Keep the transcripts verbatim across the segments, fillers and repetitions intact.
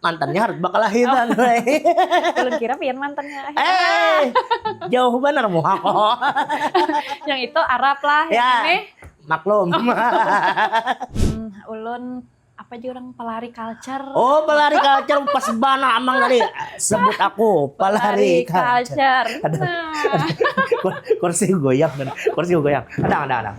Mantannya harus bakalahiran, weh. Ulun kira pian mantannya. Eh, jauh banar muha ko. Yang itu Arab lah, Ya, yang ini. Maklum. Hmm, ulun apa aja orang pelari culture. Oh, pelari culture pas bana amang tadi. Sebut aku pelari culture. Culture. Aduh. Nah, Kur- kursi goyang kan. Kursi goyang. Ada, ada, ada.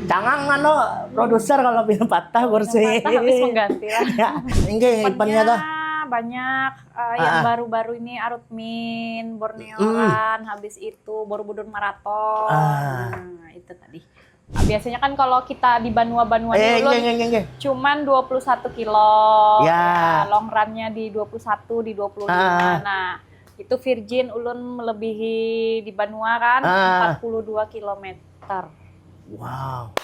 Cangang anu produser kalau pindah patah kursi. Patah habis mengganti lah. Ya, ini eventnya tuh. Banyak eh, yang Ah. Baru-baru ini Arutmin, Borneo Run, habis itu Borobudur Marathon. Ah. Nah, itu tadi. Nah, biasanya kan kalau kita di banua-banua Eh, ulun iya, iya, iya. cuman dua puluh satu kilo. Ya. Long run-nya di dua puluh satu, di dua puluh lima. Ah. Nah, itu virgin ulun melebihi di banua kan Ah. empat puluh dua kilometer. Wow.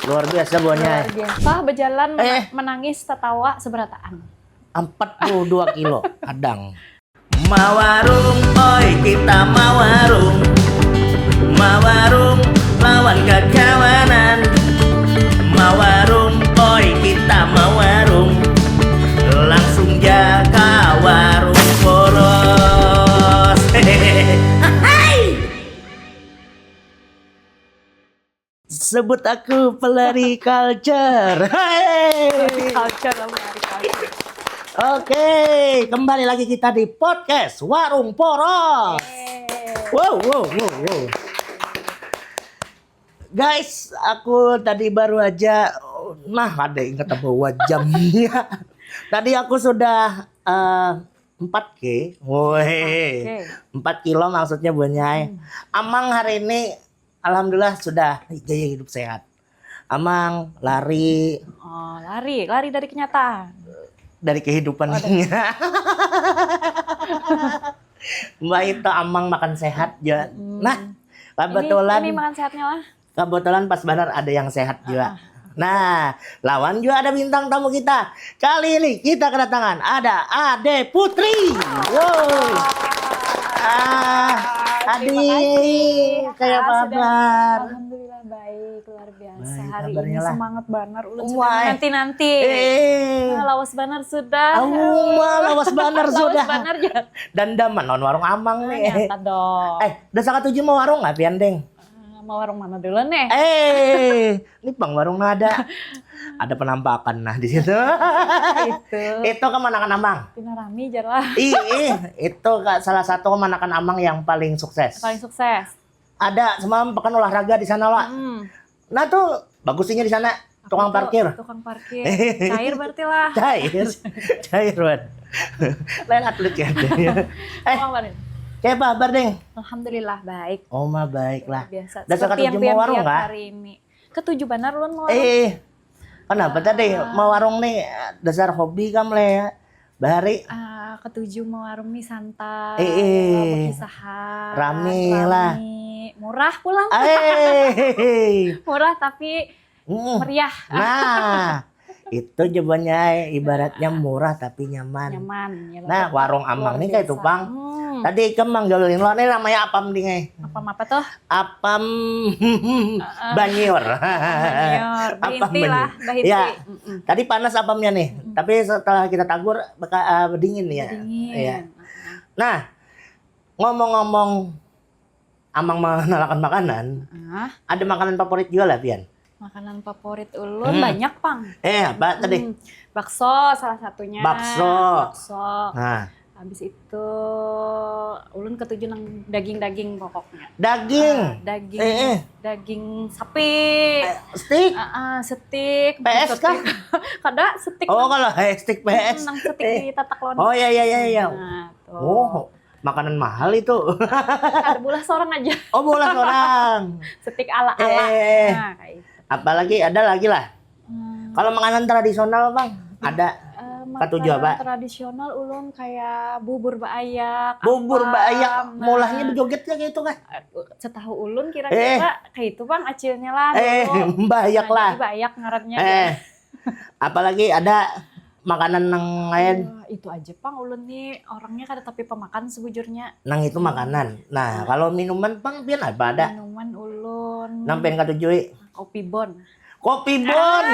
Luar biasa buahnya. Luar biasa. Berjalan mena- Eh. Menangis tertawa seberataan. Empat puluh dua kilo kadang. Mawarung, oi kita mawarung. Mawarung lawan kakawanan. Mawarung, oi kita mawarung. Langsung ja ka warung poros. Hai. Sebut aku pelari culture. Hai. Culture, lari culture. Oke, kembali lagi kita di podcast Warung Poros. Wow, wow, wow, wow. Guys, aku tadi baru aja, nah ada ingat bawa jamnya. Tadi aku sudah eh, empat K, woi, Oke. empat kilo maksudnya buahnya. Amang hari ini, alhamdulillah sudah gaya hidup sehat. Amang lari, Oh, lari, lari dari kenyataan. Dari kehidupan. Mbak itu amang makan sehat ya. Nah, Ini, kebetulan ini makan sehatnya lah. Kebetulan pas banar ada yang sehat juga. Nah, lawan juga ada bintang tamu kita. Kali ini kita kedatangan ada Ade Putri. Wow. Ah, Terima Adi, kasih. kayak apa Sudah. kabar? Alhamdulillah baik, luar biasa. Baik, Hari kabarnya ini lah. Semangat banar, ulun Wah. Sudah menanti-nanti. Eh. Nah, lawas banar sudah. Auma, lawas banar Lawas sudah. Banar ya. Dandaman lawan warung amang Nah, nih. Nyata dong. Eh, dasar katuju mau warung nggak pian deng? Ah, mau warung mana dulu nih? Eh, ini bang warung nada. Ada penampakan nah di situ. Itu. Itu kemanakan amang? Pina rami jar lah. Ih, ih, itu ka- salah satu kemanakan amang yang paling sukses. Paling sukses. Ada semalam pekan olahraga di sana lah. Hmm. Nah tuh bagusnya di sana tukang Apa tuh? Parkir. Tukang parkir. Cair berarti lah. Cair, cair banget. Lain atlet ya. Eh, Tukang parkir. Kayak apa kabar deng? Alhamdulillah baik. Oh mah baik lah. Biasa. Dasar Seperti yang katuju mau warung pian-pian nggak? Hari ini. Ketuju banar ulun mau warung. Eh, kenapa tadi mau warung nih dasar hobi kam le ya? Bahari. Ah, ketuju mau warung nih santai. Eh, eh. Berkisahan. Rame lah. Rame. Murah pulang. Eh, Murah tapi mm, meriah. Nah, itu jawabannya ibaratnya murah tapi nyaman. Nyaman. Ya, Nah, betul. warung amang Luar nih kayak biasa. tukang. Hmm. Tadi ikam manggalin lo nih namanya apam ding eh? Apam apa tuh? Apam banyiur. Banyiur. Apam Bahinti lah, banyiur. bahinti. Ya. Mm-mm. Tadi panas apamnya nih, tapi setelah kita tagur beka- eh, dingin ya. Dingin. Iya. Nah, ngomong-ngomong amang mengenalkan makanan, Ah, ada makanan favorit juga lah pian. Makanan favorit ulun Hmm. banyak pang. Eh, apa tadi? Hmm, bakso salah satunya. Bakso. Bakso. Nah, Habis itu ulun ketuju nang daging-daging pokoknya. daging. Ah, daging Eh, eh. daging sapi. Eh, steak. Ah, ah, steak. P S kah? Steak. Kada steak. Oh, Nang- kalau eh, steak P S. Hmm, nang steak Eh. Ditatak lawan. Oh ya ya ya ya. Nah, tuh. Oh, makanan mahal itu. Kada bolah seorang aja. Oh, bolah seorang. Steak ala-ala. Eh. Nah, kayak itu. Apalagi ada lagi lah. Hmm. Kalau makanan tradisional, Bang, ada Eh, Katuju makanan apa? Tradisional ulun kayak bubur baayak. Bubur apam, baayak, nah. Mulahnya bejoget ya kayak itu kah? Setahu ulun kira-kira kayak itu bang acilnya lah Eh, dulu. Baayak Nah, lah. Jadi baayak ngarannya. Eh, apalagi ada makanan yang lain. Wah, itu aja pang ulun nih orangnya kada tapi pemakan sebujurnya. Nang itu makanan. Nah, kalau minuman pang pian apa ada? Minuman ulun. Nang pian katujui. Kopi bon. Kopi bon.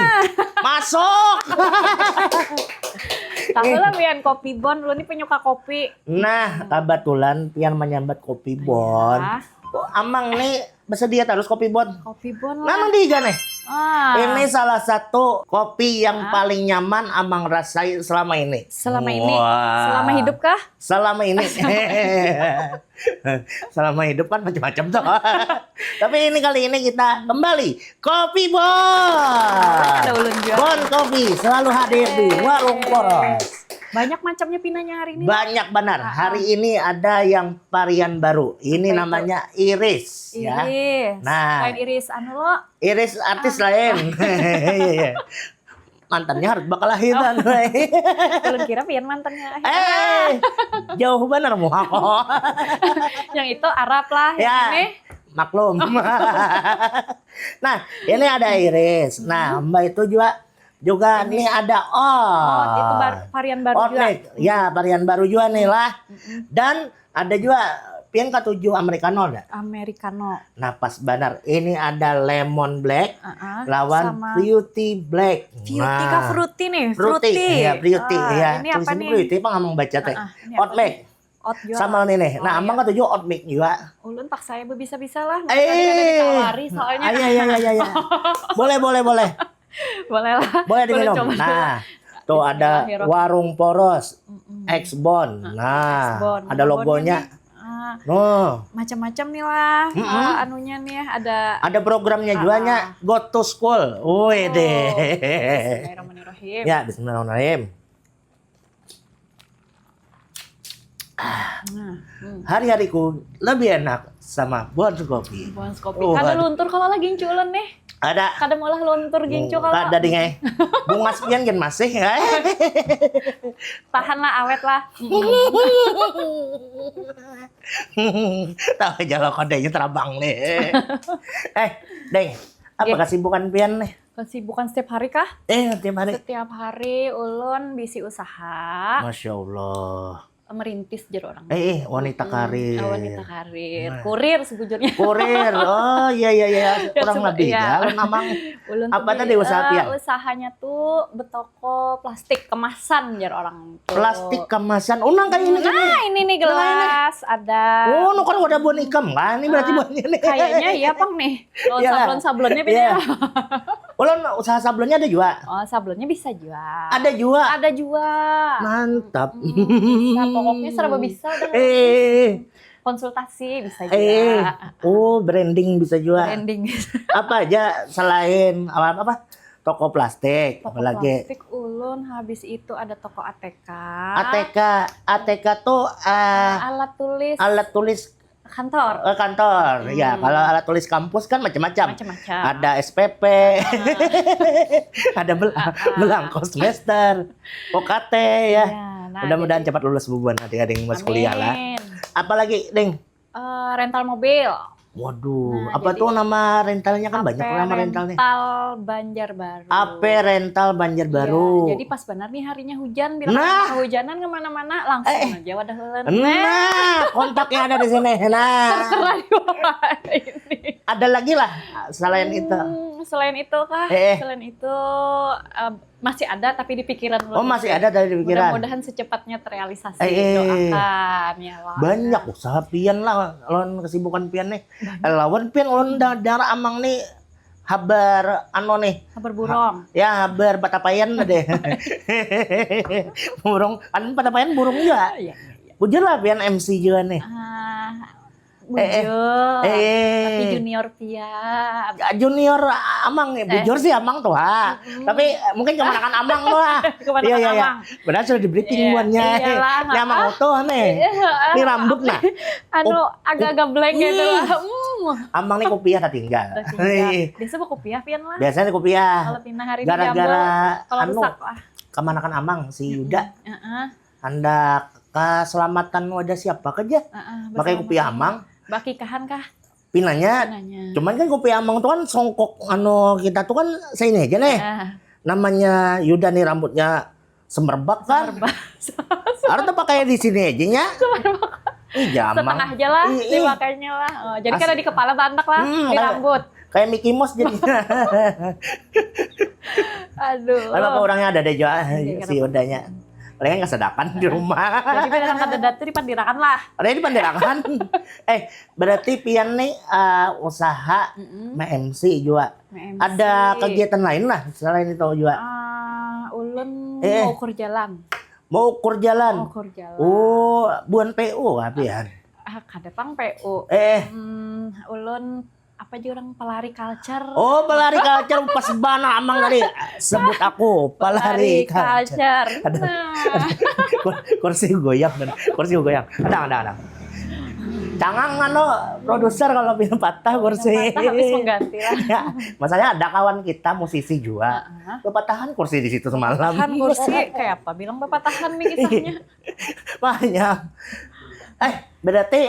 Masuk. Tahu lah pian kopi bon, lu ni penyuka kopi. Nah, kebetulan pian menyambat kopi bon. Ya. Oh, Amang nih bersedia terus kopi bon. Kopi bon Nah, lah. Mending nih. Ah, Ini salah satu kopi yang paling nyaman Amang rasai selama ini. Selama ini, Wah. Selama hidup kah? Selama ini. Selama hidup kan macam-macam tuh. Tapi ini kali ini kita kembali Kopi Bon. Ada ulun juga. Bon Kopi selalu hadir di Warung Poros. Banyak macamnya pinanya hari ini. Banyak benar. Hari ini ada yang varian baru. Ini Apa itu? Namanya Iris, ya. Iris. Nah. Lain Iris anu lo. Iris artis lain. Iya, iya. Mantannya harus bakal lahiran. Ulun kira pian mantannya. Eh, jauh benar muha kok. Yang itu Arab lah. Yang Ya, ini. Maklum. Nah, ini ada Iris. Nah, Mbak itu juga juga nih ada Oh, itu bar- varian baru juga. Oatmeal. Ya, varian baru juga nih lah. Dan ada juga pian katuju americano ada. Americano. Nah, pas benar. Ini ada lemon black Ah, ah, lawan sama fruity black. Fruity kah fruity nih? Fruity, ya fruity. Ah, Ya, ini apa tulisannya nih? Fruity apa ngomong baca teh? Ah, ini apa Oatmeal. Oat juga. Sama nih nih. Nah, Oh, Amang iya. Katuju oatmeal juga. Ulun paksa ya bisa-bisa lah. Eh. Tadi kada ditawari soalnya. Ah, iya, iya, iya, iya, iya. Boleh, boleh, boleh. Boleh lah. Boleh Ulun diminum. coba dulu. Nah, tuh ada Hero. Warung Poros, Mm-mm. X Bond. Nah, Bon. ada logonya. Ah, Nuh, macam-macam nih lah. Mm-mm. Ah, anunya nih ada Ada programnya juga nya, Go to School. Wih Oh, deh. Bismillahirrahmanirrahim. Ya, bismillahirrahmanirrahim. Nah, hmm. Hari-hariku lebih enak sama Bon Kopi. Buang kopi. Oh, Kada aduh. Luntur kalau lagi culun nih. Ada. Kada maulah luntur gincu kalau. Kada ding ai. Bungas pian kan masih. Tahan lah, awet lah. Tahu aja lo kodenya terabang nih. Eh, Deng, apa Iya. Kesibukan pian nih? Kesibukan setiap hari kah? Eh, tiap hari. Setiap hari ulun bisi usaha, Masya Allah. Merintis jar orang. Eh, eh, wanita Hmm, karir. Oh, wanita karir. Nah. Kurir sebujurnya. Kurir. Oh, iya, iya, iya. Kurang Sebe- lebih iya. Ya. Lo namang Ulun apa tuh tadi di- usaha eh, pian? Usahanya tuh betoko plastik kemasan jar orang tuh. Plastik kemasan. Oh, nang kayak ini kan. Nah, ini nih gelas ada. Oh, nukar wadah buan ikam kan? Ini berarti Ah, buannya nih. Kayaknya iya pang nih. Lawan Iyalah. Sablon-sablonnya beda. Iya. Ulun usaha sablonnya ada juga. Oh, sablonnya bisa juga. Ada juga. Ada juga. Mantap. Hmm, bisa, pokoknya serba bisa dah. Eh, Konsultasi bisa juga. eh. Oh, branding bisa juga. Branding. Apa aja selain apa apa? Toko plastik, Toko apalagi plastik ulun, habis itu ada toko A T K. A T K. A T K tuh eh, Alat tulis alat tulis kantor. eh, kantor. Ya, Hmm. kalau alat tulis kampus kan macam-macam. Macam-macam. Ada S P P, ada bel- belangko semester, O K T ya. Iya, nah, Mudah-mudahan jadi- cepat lulus bubuhan adik-adik yang masuk kuliah lah. Amin. Apalagi, Ding? Eh, rental mobil. Waduh, Nah, apa jadi tuh nama rentalnya kan banyak Ape nama rental nih. Rental Banjarbaru. Ape rental Banjarbaru. Iya, jadi pas benar nih harinya hujan, bila Nah. Hujanan kemana-mana langsung Eh, eh. Aja wadah ulun. Nah, kontaknya ada di sini. Nah, Terserah di bawah ini. Ada lagi lah selain itu. Hmm, selain itu kah? Eh, eh. Selain itu eh, masih ada tapi di pikiran ulun. Oh, masih ada tadi di pikiran. Mudah-mudahan secepatnya terrealisasi. Eh, eh. Doakan ya Allah. Banyak usaha pian lah lawan kesibukan pian nih. Eh, lawan pian ulun da- darah amang nih habar anu nih. Habar burung. Ya, habar patapaian deh. Burung, kan patapaian burung juga. Iya, iya, iya. Bujur lah pian M C juga nih. Ah, Eh, eh. bujur. Eh. Tapi junior pian. Ya, junior amang ya, bujur sih amang tuh ha. Tapi eh, mungkin kemanakan amang tuh ha. Kemanakan Iya, iya, iya. amang. Padahal sudah di briefing Iya, buannya. iyalah, Ini amang ha. utuh nih. Iya, Ini rambut nah. Anu Oh, agak-agak blank gitu hmm. Lah. Hmm. Amang nih kopiah tertinggal. Tertinggal. Biasa bawa kopiah pian lah. Biasanya kopiah. Kalau pina hari ini Gara-gara jambul, kalau anu, rusak lah. Kemanakan amang si Yuda. Heeh. Handak keselamatan wadah siapa kerja? Heeh, Pakai bersama. Kopiah amang. Bakikahan kah? Pinanya. Pinanya. Cuman kan Kopiah amang tuh kan songkok anu kita tuh kan sini aja nih. Ah, Namanya Yuda nih rambutnya semerbak kan. Semerbak. Harus tuh pakai di sini aja nya. Ih, jamang. Setengah aja lah, Ih, ih. Dipakainya lah. Oh, jadi As- kada di kepala bantak lah, Hmm, di kayak- rambut. Kayak Mickey Mouse jadinya. Aduh. Kalau apa orangnya ada deh juga Iya, si Yudanya. Palingan kasadapan di rumah. Jadi pian kada datu dipandirakan lah. Ada di pandirakan. Eh, berarti pian nih uh, usaha M C juga. M C. Ada kegiatan lain lah selain itu juga. Uh, ulun eh. mau ukur jalan. Mau ukur jalan. Mau ukur jalan. Oh, buan P U kah pian? Ah, kada pang P U. Eh. Hmm, ulun apa aja orang pelari culture. Oh, pelari culture pas bana amang tadi sebut aku pelari, pelari culture. culture. Ada, nah. ada, kursi goyang kan. Kursi goyang. Ada, ada, ada. Cangang anu produser kalau pindah patah kursi. Patah habis mengganti lah. Ya, masalahnya ada kawan kita musisi juga. Uh-huh. Kepatahan kursi di situ semalam. Kan kursi kayak apa? Bilang kepatahan nih kisahnya. Banyak. Eh, berarti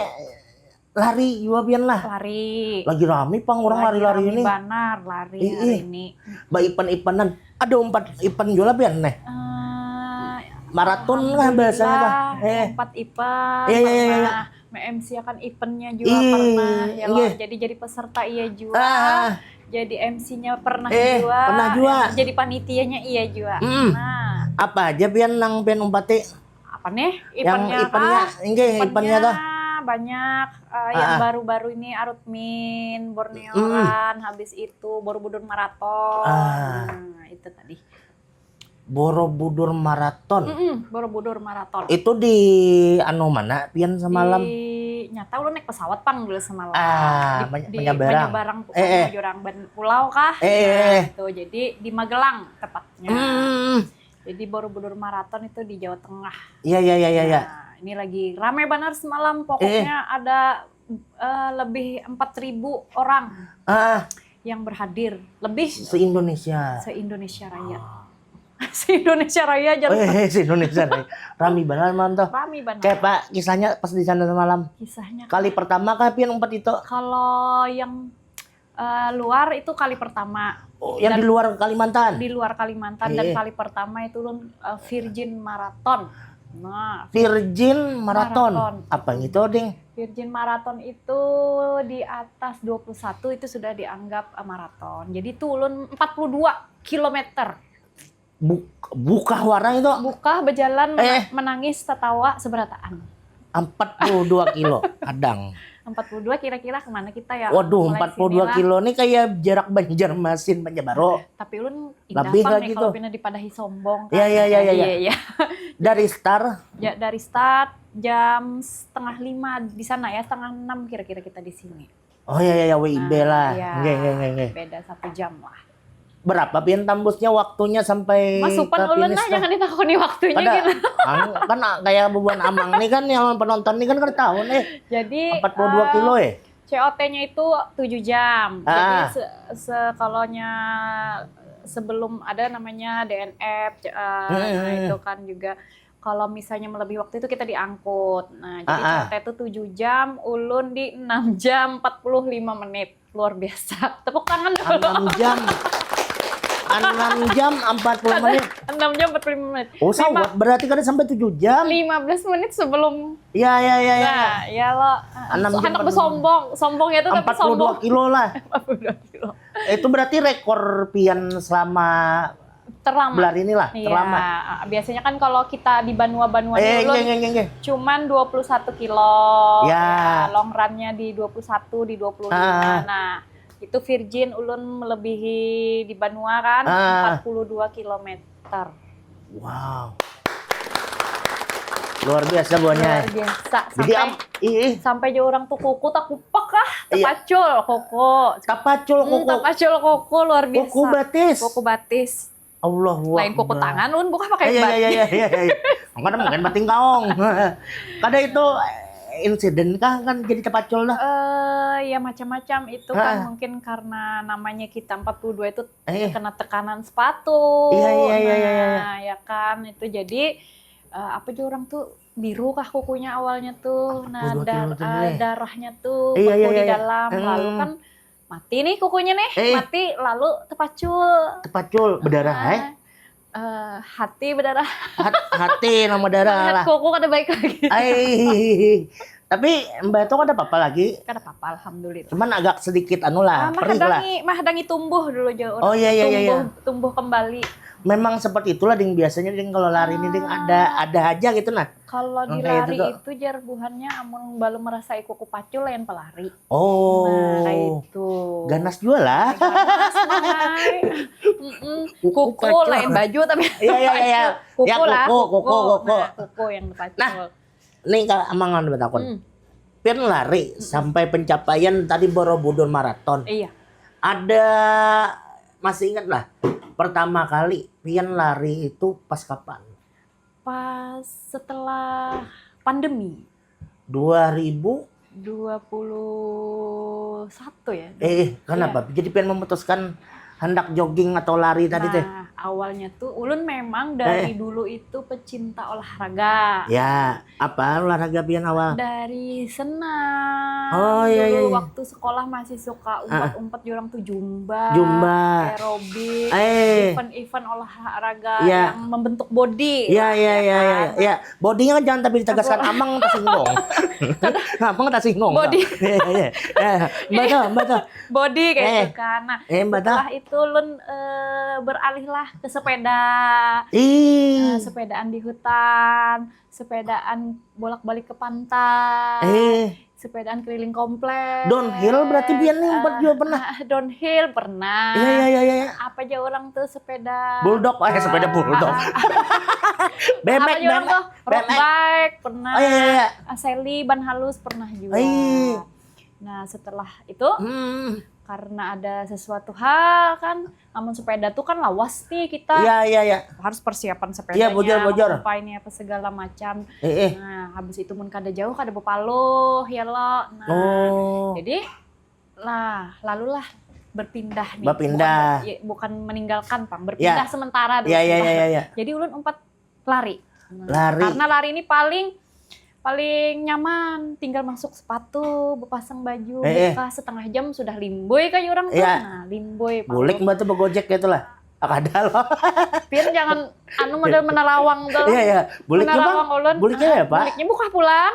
lari jua pian lah. Lari. Lagi rami pang orang lari-lari ini. Banar lari hari ini. Ba ipen-ipenan. Ada umpat ipen jua lah pian neh. Uh, Maraton lah bahasanya lah. Eh. Umpat ipen. Iya, iya, iya. Me-M C akan ipennya juga iya, pernah ya iya. Jadi jadi peserta iya juga. Ah. Jadi M C-nya pernah eh, juga. Pernah juga. Jadi panitianya iya juga. Mm. Nah. Apa aja pian nang pian umpati? Apa nih? Ipennya yang ipennya, enggak, ipennya dah. Banyak uh, yang ah. baru-baru ini Arutmin, Borneo mm. Run, habis itu Borobudur Marathon. Ah. Nah, itu tadi. Borobudur Marathon. Mm -mm, Borobudur Marathon. Itu di anu mana pian semalam? Di nyata ulun naik pesawat pang dulu semalam. Ah, di, di Menyabarang. Menyabarang eh, eh. Jurang pulau kah? Eh, eh, nah, eh. Itu. Jadi di Magelang tepatnya. Hmm. Jadi Borobudur Marathon itu di Jawa Tengah. Iya iya iya iya. Nah, ini lagi ramai banget semalam. Pokoknya eh. ada uh, lebih empat ribu orang. Ah. Yang berhadir lebih se-Indonesia se-Indonesia Raya ah. Se-Indonesia Raya aja oh, eh, se-Indonesia Raya rami banget malam tuh rami banget kayak pak kisahnya pas di sana semalam kisahnya kali pertama kah pian umpat itu kalau yang uh, luar itu kali pertama oh, yang dan, di luar Kalimantan di luar Kalimantan eh. Dan iya. Kali pertama itu lun uh, Virgin Marathon nah Virgin Marathon, Marathon. Apa gitu ding Virgin Marathon itu di atas dua puluh satu itu sudah dianggap eh, maraton. Jadi itu ulun empat puluh dua kilometer. Buk, bukah warna itu? Bukah berjalan eh. Menangis tertawa seberataan. Empat puluh dua kilo kadang. Empat puluh dua kira-kira kemana kita ya? Waduh, empat puluh dua kilo nih kayak jarak Banjarmasin Banjarbaru. Tapi ulun indah lebih lagi nih tuh. Kalau pindah dipadahi sombong kan. Iya, iya, iya, iya. Dari start? Ya, dari start jam setengah lima di sana ya, setengah enam kira-kira kita di sini. Oh ya ya ya W I B nah, lah. Ya, nggih nggih nggih nggih. Beda satu jam lah. Berapa pian tambusnya waktunya sampai Masupan ulun lah jangan ditakoni waktunya kada, gitu. Kan, kan kayak bubuhan amang nih kan yang penonton nih kan kada tahu nih. Jadi empat puluh dua uh, kilo ya. C O T-nya itu tujuh jam. Ah. Jadi se sekolahnya sebelum ada namanya D N F uh, hmm. Nah itu kan juga kalau misalnya melebihi waktu itu kita diangkut. Nah, jadi ah, ah. Cerita itu tujuh jam, ulun di enam jam empat puluh lima menit. Luar biasa. Tepuk tangan dulu. Enam jam. Enam jam empat puluh menit. Enam jam empat puluh lima menit. Oh, sawat berarti kada sampai tujuh jam. Lima belas menit sebelum. Ya, ya, ya, ya. Nah, ya lo. Enam jam. Anak bersombong. Sombongnya itu tapi sombong. Empat puluh dua kilo lah. Empat puluh dua kilo. Itu berarti rekor pian selama terlama. Belar inilah, iya. Terlama. Biasanya kan kalau kita di banua-banua eh, dulu iya, iya, iya, iya. Cuman dua puluh satu kilo. Ya. Ya, long run-nya di dua puluh satu, di dua puluh lima. Ah. Nah, itu virgin ulun melebihi di banua kan ah. Empat puluh dua kilometer. Wow. Luar biasa buahnya. Luar biasa. Jadi sampai, am, ih, ih. Sampai jauh orang tuh kuku tak kupak lah. Iya. Tapacul kuku. Tapacul kuku. Hmm, tapacul kuku luar biasa. Kuku batis. Kuku batis. Allahu Lain kuku tangan, ulun buka pakai iya, iya, iya, iya, iya, iya. Makanya mungkin bating kaong. Kada itu eh, insiden kah kan jadi tepacul dah? Eh, uh, ya macam-macam itu kan mungkin karena namanya kita empat puluh dua itu eh. Kena tekanan sepatu. Iya, iya, iya, iya, iya. Nah, ya kan itu jadi uh, apa aja orang tuh biru kah kukunya awalnya tuh. Nah, dar, uh, darahnya tuh iya, iya, iya, iya. Di dalam hmm. Lalu kan mati nih kukunya nih, eh. Mati lalu tepacul. Tepacul berdarah, uh, eh? Uh, hati berdarah. Hat, hati nama darah lah. Kuku kada baik lagi. Ay, tapi mbak itu ada apa-apa lagi? Kada apa-apa, alhamdulillah. Cuman agak sedikit anu lah, ah, perih lah. Mah dangi tumbuh dulu jauh. Oh iya iya iya. Tumbuh, iya. Tumbuh kembali. Memang seperti itulah, Ding, biasanya, Ding, kalau lari ini, Ding, ada ada aja gitu nah. Kalau Yang di kayak lari itu tuh. Itu jar buhannya amun belum merasa iku kupacu lain pelari. Oh. Nah, kayak itu. Ganas juga lah. Ganas, Mai. Mm-mm. Kuku Kuku pacul. Lain baju tapi Iya, iya, iya, iya. kuku Ya, lah, kuku, kuku, kuku. Nah, kuku yang dipacul. Nah. Nih, kalau Amang anu batakun. Hmm. Pian lari sampai pencapaian tadi Borobudur Marathon. Iya. Ada, masih ingat lah, pertama kali pian lari itu pas kapan? Pas setelah pandemi Dua ribu? dua puluh satu ya. Eh, kenapa? Jadi pian memutuskan hendak jogging atau lari tadi teh? Nah, awalnya tuh ulun memang dari Eh. dulu itu pecinta olahraga. Ya, apa olahraga pian awal? Dari senam. Oh, iya, Dulu iya, iya. Waktu sekolah masih suka umpat-umpat jurang tuh zumba, Zumba. Aerobik, Eh. Event-event olahraga Iya. Yang membentuk body. Iya, lah, iya, ya iya, iya. kan? Iya, bodinya kan jangan tapi ditegaskan, Amang tersinggung. Amang tersinggung. Body. Iya, iya, iya. Eh, betul, betul. Body kayak Eh. Gitu kan. Nah, Eh, betul. Setelah itu ulun eh, beralihlah ke sepeda. Ih. Eh, sepedaan di hutan, sepedaan bolak-balik ke pantai, Eh, sepedaan keliling komplek. Downhill berarti pian nih, umpat juga pernah? Ah, downhill pernah. Iya, iya, iya, iya. Apa aja orang tuh sepeda Bulldog, eh, sepeda bulldog. Apa Bebek, aja orang bebek. tuh road Bebek. Bike pernah. Oh, iya, iya, iya. Seli ban halus pernah juga. Ih. Nah, setelah itu Hmm. Karena ada sesuatu hal kan, namun sepeda tuh kan lawas nih kita. Iya, iya, iya. Harus persiapan sepedanya, Iya, bujur, bujur. Apa ini apa segala macam. Eh, eh. Nah, habis itu mun kada jauh kada bepaluh ya lo. Nah, Oh. Jadi lah lalulah berpindah nih. Berpindah. Bukan, ya, bukan meninggalkan pang, berpindah Ya. Sementara dulu. Iya, iya, iya, iya, iya. Jadi ulun umpat lari. Nah, Lari. Karena lari ini paling paling nyaman, tinggal masuk sepatu, berpasang baju, Eh, eh. Buka setengah jam sudah limboi kayak orang tuh. Iya. Nah, limboi. Bulik mbak tuh begojek gitu lah. Kada loh. Pian jangan anu model menerawang tuh. Iya, iya. Buliknya, Menerawang Bang. Ulun. Buliknya ya, Pak? Buliknya buka pulang.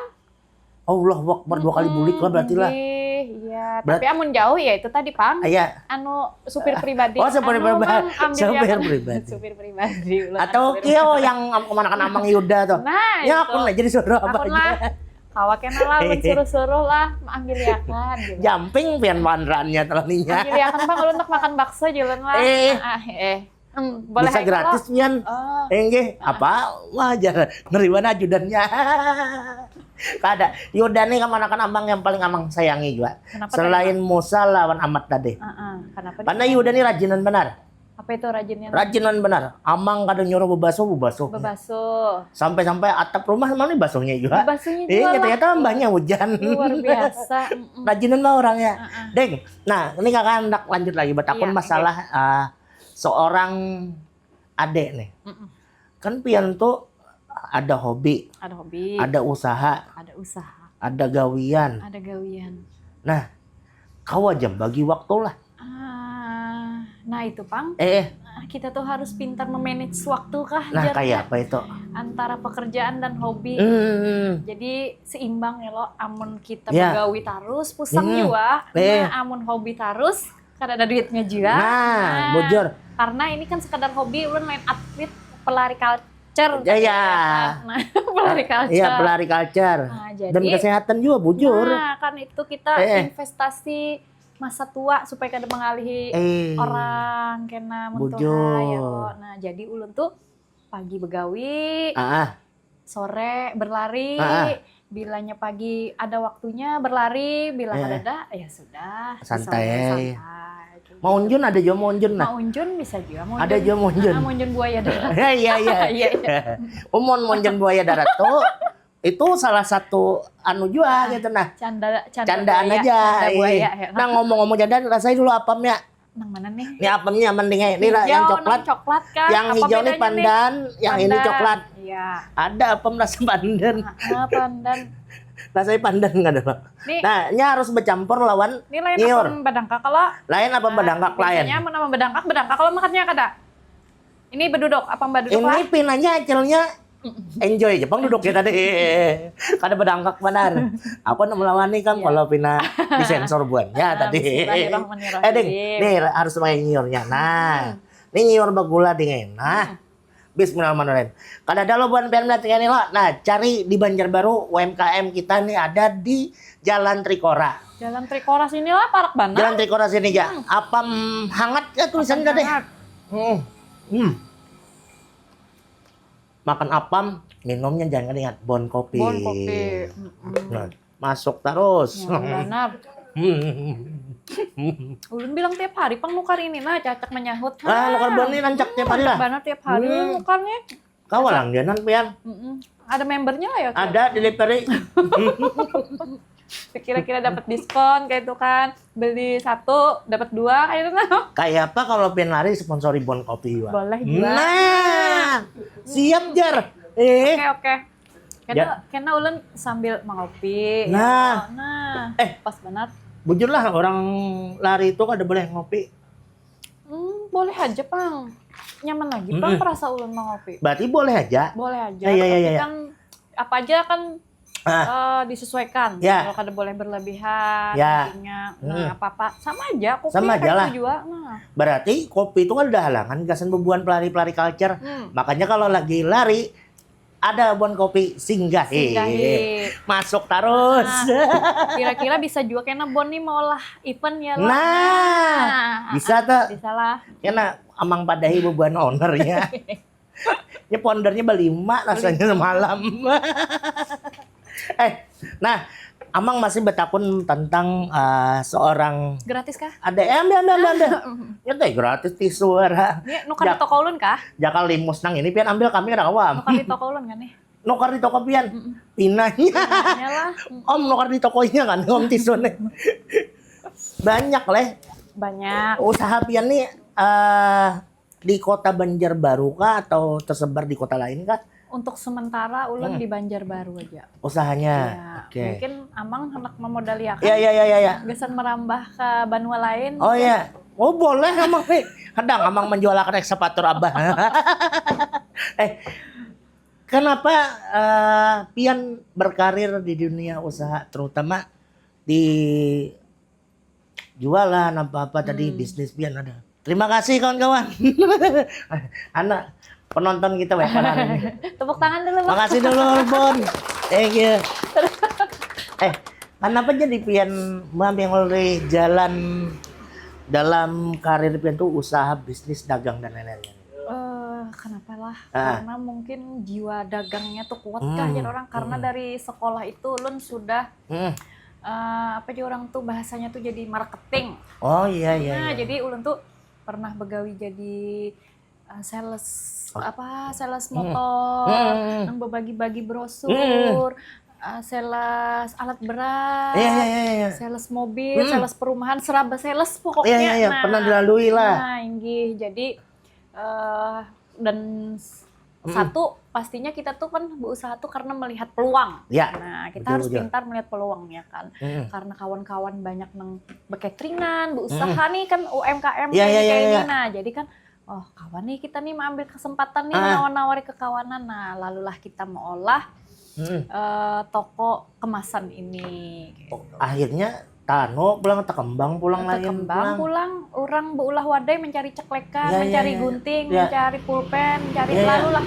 Allahu Akbar, dua kali bulik lah berarti lah. Iya, Berat- tapi amun jauh ya itu tadi pang. Iya. Anu supir pribadi. Oh, supir Anu, pribadi. Bang, ambil Supir liakan. Pribadi. Supir pribadi. Ulun Atau anu kio yang kemanakan Amang Yuda tuh. Nah, Ya, itu. Aku lah jadi suruh apa Aku aja. Lah. Kawa kena lah, ulun suruh-suruh lah, ambil liakan gitu. Jumping pian panrannya telaninya. Ambil liakan bang, ulun nak makan bakso jalan lah. Eh. Ah, eh. Hmm, boleh Bisa aja gratis lo. pian. Oh. Eh, nggih, apa? Wah, aja nerima ajudannya. Kada. Yuda nih kemanakan Amang yang paling Amang sayangi juga. Kenapa Selain tadi, Musa lawan Amat tadi. Heeh, kenapa Karena dia- Yuda nih rajinan benar. Apa itu rajinnya? Rajinan benar. Amang kada nyuruh bebaso, bebaso. Bebaso. Sampai-sampai atap rumah mana basuhnya juga. Basuhnya Eh, juga katanya lah. tambahnya hujan. Luar biasa. Mm-mm. Rajinan mah orangnya. Heeh. Deng, nah ini kakak hendak lanjut lagi bertakun Iya, masalah eh, seorang adek nih. Mm-mm. Kan pian tuh ada hobi, Ada hobi. Ada usaha, Ada usaha. Ada gawian. Ada gawian. Nah, kau aja bagi waktu lah. Ah, nah itu pang. Eh, eh. Nah, kita tuh harus pintar memanage waktu kah? Nah, Jar? Kayak apa itu? Antara pekerjaan dan hobi. Hmm. Jadi seimbang ya lo. Amun kita Ya. Begawi terus pusang Hmm. juga. Eh. Nah, amun hobi terus kada ada duitnya juga. Nah, bujur. Karena ini kan sekadar hobi, ulun lain atlet, pelari culture. Ya, ya. Nah, pelari culture. Iya, pelari culture. Nah, jadi Dan kesehatan juga bujur. Nah, kan itu kita Eh, eh. Investasi masa tua supaya kada mengalihi Eh. Orang kena mentuha Bujur. ya lo. Nah, jadi ulun tuh pagi begawi, Ah, ah. Sore berlari, Ah, ah. Bilanya pagi ada waktunya berlari, bila Eh. kadada ya sudah, Santai. bisa santai, kayak gitu. Maunjun ada juga maunjun nah. Maunjun bisa juga, maunjun. Ada juga maunjun. Ah, maunjun buaya darat. Ya, iya, iya. Iya, iya. Oh, mun maunjun buaya darat tuh itu salah satu anu juga gitu nah. Canda, canda Candaan buaya, aja. Canda Iya. buaya, ya. Nah, ngomong-ngomong candaan, rasai dulu apamnya. Nang mana nih? Ini apamnya aman deh, ini lah, yang Hijau, coklat. Nang coklat kah? Yang Apa hijau nih bedanya pandan, yang ini Pandan. coklat. Iya. Ada apam rasa pandan. Ah, pandan. Rasanya pandan nggak ada, Pak. Nih, Nah, ini harus bercampur lawan ini lain nyiur. Apam badangkak kalau. Lain apam badangkak lain. Biasanya mun apam badangkak, badangak kalau makannya kada. Ini beduduk, apam baduduk Ini lah. pinanya acilnya enjoy aja pang duduknya tadi. Kada badangkak benar. Aku nak melawani kam Iya. Kalau pina disensor buannya Ah, tadi. bismillahirrahmanirrahim. Eh, ding, nih harus pakai nyiurnya. Nah, Hmm. Ini iwar bagula dingin. Nah, hmm. Bismillahirrahmanirrahim. Kada ada lo buhan P M lihat ini lo. Nah, cari di Banjarbaru U M K M kita nih ada di Jalan Trikora. Jalan Trikora sini lah, parak banget. Jalan Trikora sini aja. Hmm. Apam hangat ya tulisannya tadi. Hmm. Hmm. Makan apam, minumnya jangan ingat bon kopi. Bon kopi. Hmm. Nah. Masuk terus. Ya, benar. Ulun bilang tiap hari pang nukar ini nah cacak menyahut. Ah, nukar bani rancak tiap hari lah. Benar tiap hari hmm. Nukarnya. Kau lang dia nang pian. Mm-mm. Ada membernya lah ya. Ada delivery. Kira-kira dapat diskon kayak itu kan. Beli satu dapat dua kayak itu nah. Kayak apa kalau pian lari sponsori bon kopi juga. Boleh juga. Nah, siap jar. Eh. Oke okay, oke. Okay. Kena, ya. Kena ulun sambil mengopi. Nah, ya. Nah eh, pas banget. Bujurlah orang lari itu kada boleh ngopi. Hmm, boleh aja pang. Nyaman lagi pang mm -mm. Perasa ulun mengopi. Berarti boleh aja. Boleh aja. Ya, ya, ya, ya. Kan apa aja kan ah. Uh, disesuaikan. Ya. Kalau kada boleh berlebihan, ya. Intinya, hmm. Nah apa-apa sama aja. Kopi sama aja lah. Juga. Nah. Berarti kopi itu kan ada halangan gasan bebuan pelari-pelari culture. Hmm. Makanya kalau lagi lari ada bon kopi singgahi. Singgahi. Masuk terus. Nah, kira-kira bisa juga kena bon nih mau lah event ya lah. Nah, nah bisa tuh. Bisa lah. Kena amang padahi bebuan ownernya. Ini pondernya berlima rasanya semalam. Eh, nah, Amang masih bertakun tentang uh, seorang gratis kah? Ada eh, ambil ambil ambil ambil. Ya teh gratis tisu ara. Ya, nukar di toko ulun kah? Jakal limus nang ini pian ambil kami kada awam. Nukar di toko ulun kan nih? Nukar di toko pian. Mm -mm. Pinanya. Pinanya lah. Om nukar di tokonya kan, om tisu nih. Banyak leh. Banyak. Usaha pian nih uh, di kota Banjarbaru kah atau tersebar di kota lain kah? Untuk sementara ulun hmm. Di Banjarbaru aja. Usahanya. Ya, okay. Mungkin amang hendak memodali akan. Iya iya iya iya. Ya. Gesan merambah ke banua lain. Oh iya. Oh boleh amang nih. Kadang amang menjual akan ekskavator abah. Eh kenapa uh, pian berkarir di dunia usaha terutama di jualan apa-apa tadi hmm. Bisnis pian ada. Terima kasih kawan-kawan. Anak penonton kita banyak hari ini. Tepuk tangan dulu. Bang. Makasih dulu Bon. Thank you. Eh, kenapa jadi pian mengambil jalan dalam karir pian tuh usaha bisnis dagang dan lain-lain? Uh, kenapa lah? Ah. Karena mungkin jiwa dagangnya tuh kuat hmm. Kah jadi orang karena hmm. Dari sekolah itu ulun sudah hmm. Uh, apa aja orang tuh bahasanya tuh jadi marketing. Oh iya iya. Nah, iya. Jadi ulun tuh pernah begawi jadi uh, sales oh. Apa sales hmm. Motor, hmm. Yang berbagi-bagi brosur, hmm. Uh, sales alat berat, iya, iya, iya, iya. Sales mobil, hmm. Sales perumahan, seraba sales pokoknya. Iya, iya, iya. Nah, pernah dilalui lah. Nah, inggih. Jadi uh, dan Hmm. Satu, pastinya kita tuh kan berusaha tuh karena melihat peluang. Ya. Nah, kita betul, harus betul. Pintar melihat peluang ya kan. Hmm. Karena kawan-kawan banyak nang bekateringan, berusaha hmm. Nih kan U M K M ya, ya, ya, kayak ya. Ini. Nah, jadi kan oh, kawan nih kita nih mengambil kesempatan nih ah. Menawar-nawari kekawanan. Nah, lalulah kita mengolah hmm. Uh, toko kemasan ini. Gitu. Oh, akhirnya Tano pulang, tekembang pulang lain. Tekembang pulang, orang beulah wadai mencari ceklekan, ya, mencari ya, ya, gunting, ya. Mencari pulpen, mencari ya, ya. Lalu lah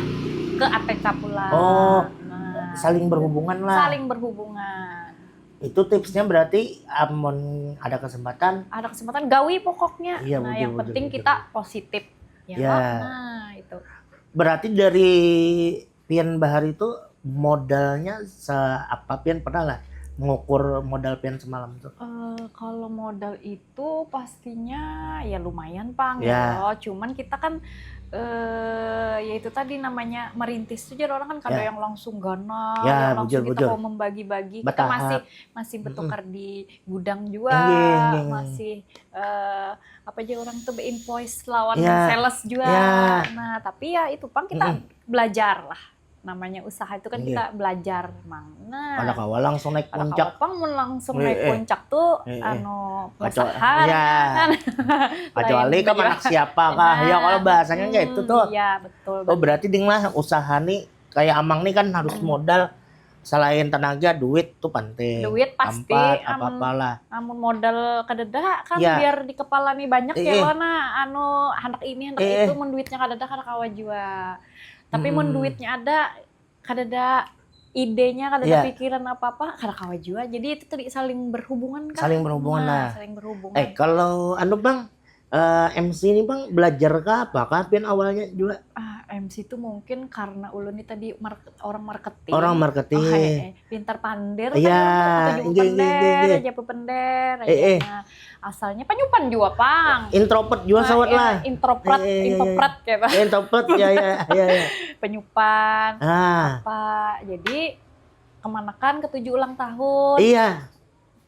ke A T K pulang. Oh, nah, saling berhubungan lah. Saling berhubungan. Itu tipsnya berarti amun ada kesempatan. Ada kesempatan gawi pokoknya. Iya, nah, betul, yang betul, penting betul. Kita positif. Ya, ya. Nah, itu. Berarti dari pian bahari itu modalnya seapa pian pernah lah mengukur modal pian semalam tuh? Uh, kalau modal itu pastinya ya lumayan pang ya. Cuman kita kan uh, ya itu tadi namanya merintis tuh jadi orang kan kadang ya. Yang langsung ganal, ya, yang langsung bujur, kita bujur. Mau membagi-bagi, kita masih masih bertukar mm -mm. Di gudang juga, enggak, enggak, enggak. Masih uh, apa aja orang tuh invoice lawan ya. Sales juga. Ya. Nah, tapi ya itu pang kita mm -mm. Belajar lah. Namanya usaha itu kan iya. Kita belajar mang. Nah, ada kawa langsung naik puncak. Ada kawa pang mun langsung eh, naik eh. Puncak tuh eh, eh. Anu perusahaan ya. Kan. Kecuali kan anak siapa kah? Nah, ya kalau bahasanya hmm, kayak itu tuh. Ya betul. Oh berarti ding lah usaha nih kayak amang nih kan harus hmm. Modal Selain tenaga, duit tuh penting. Duit pasti, Tempat, amun- apa-apalah. Amun modal kadada kan Ya. biar di kepala nih banyak Eh, ya eh. Lo nah anu handak ini handak Eh, eh. Itu mun duitnya kadada kada kawa jua. Tapi mun Hmm. duitnya ada kadada idenya kadada Iya. pikiran apa-apa kada kawa jua. Jadi itu tadi saling berhubungan kan. Saling berhubungan, nah. Saling berhubungan. Eh, kalau anu bang, eh, M C ini bang belajar kah apa kah pian awalnya juga? Ah, M C itu mungkin karena ulun nih tadi market, orang marketing. Orang marketing. Oh, hai, eh, pintar pandir Iya, kan, ketuju inggih, inggih, pender, inggih. Aja pepender, Eh, eh. Nah, asalnya penyupan juga pang. Introvert juga Ah, sawat iya, lah. Introvert, Eh, eh, iya, iya. Introvert kayak apa? Eh, introvert ya ya ya ya. Penyupan, Ah, apa? Jadi kemanakan ketuju ulang tahun. Iya.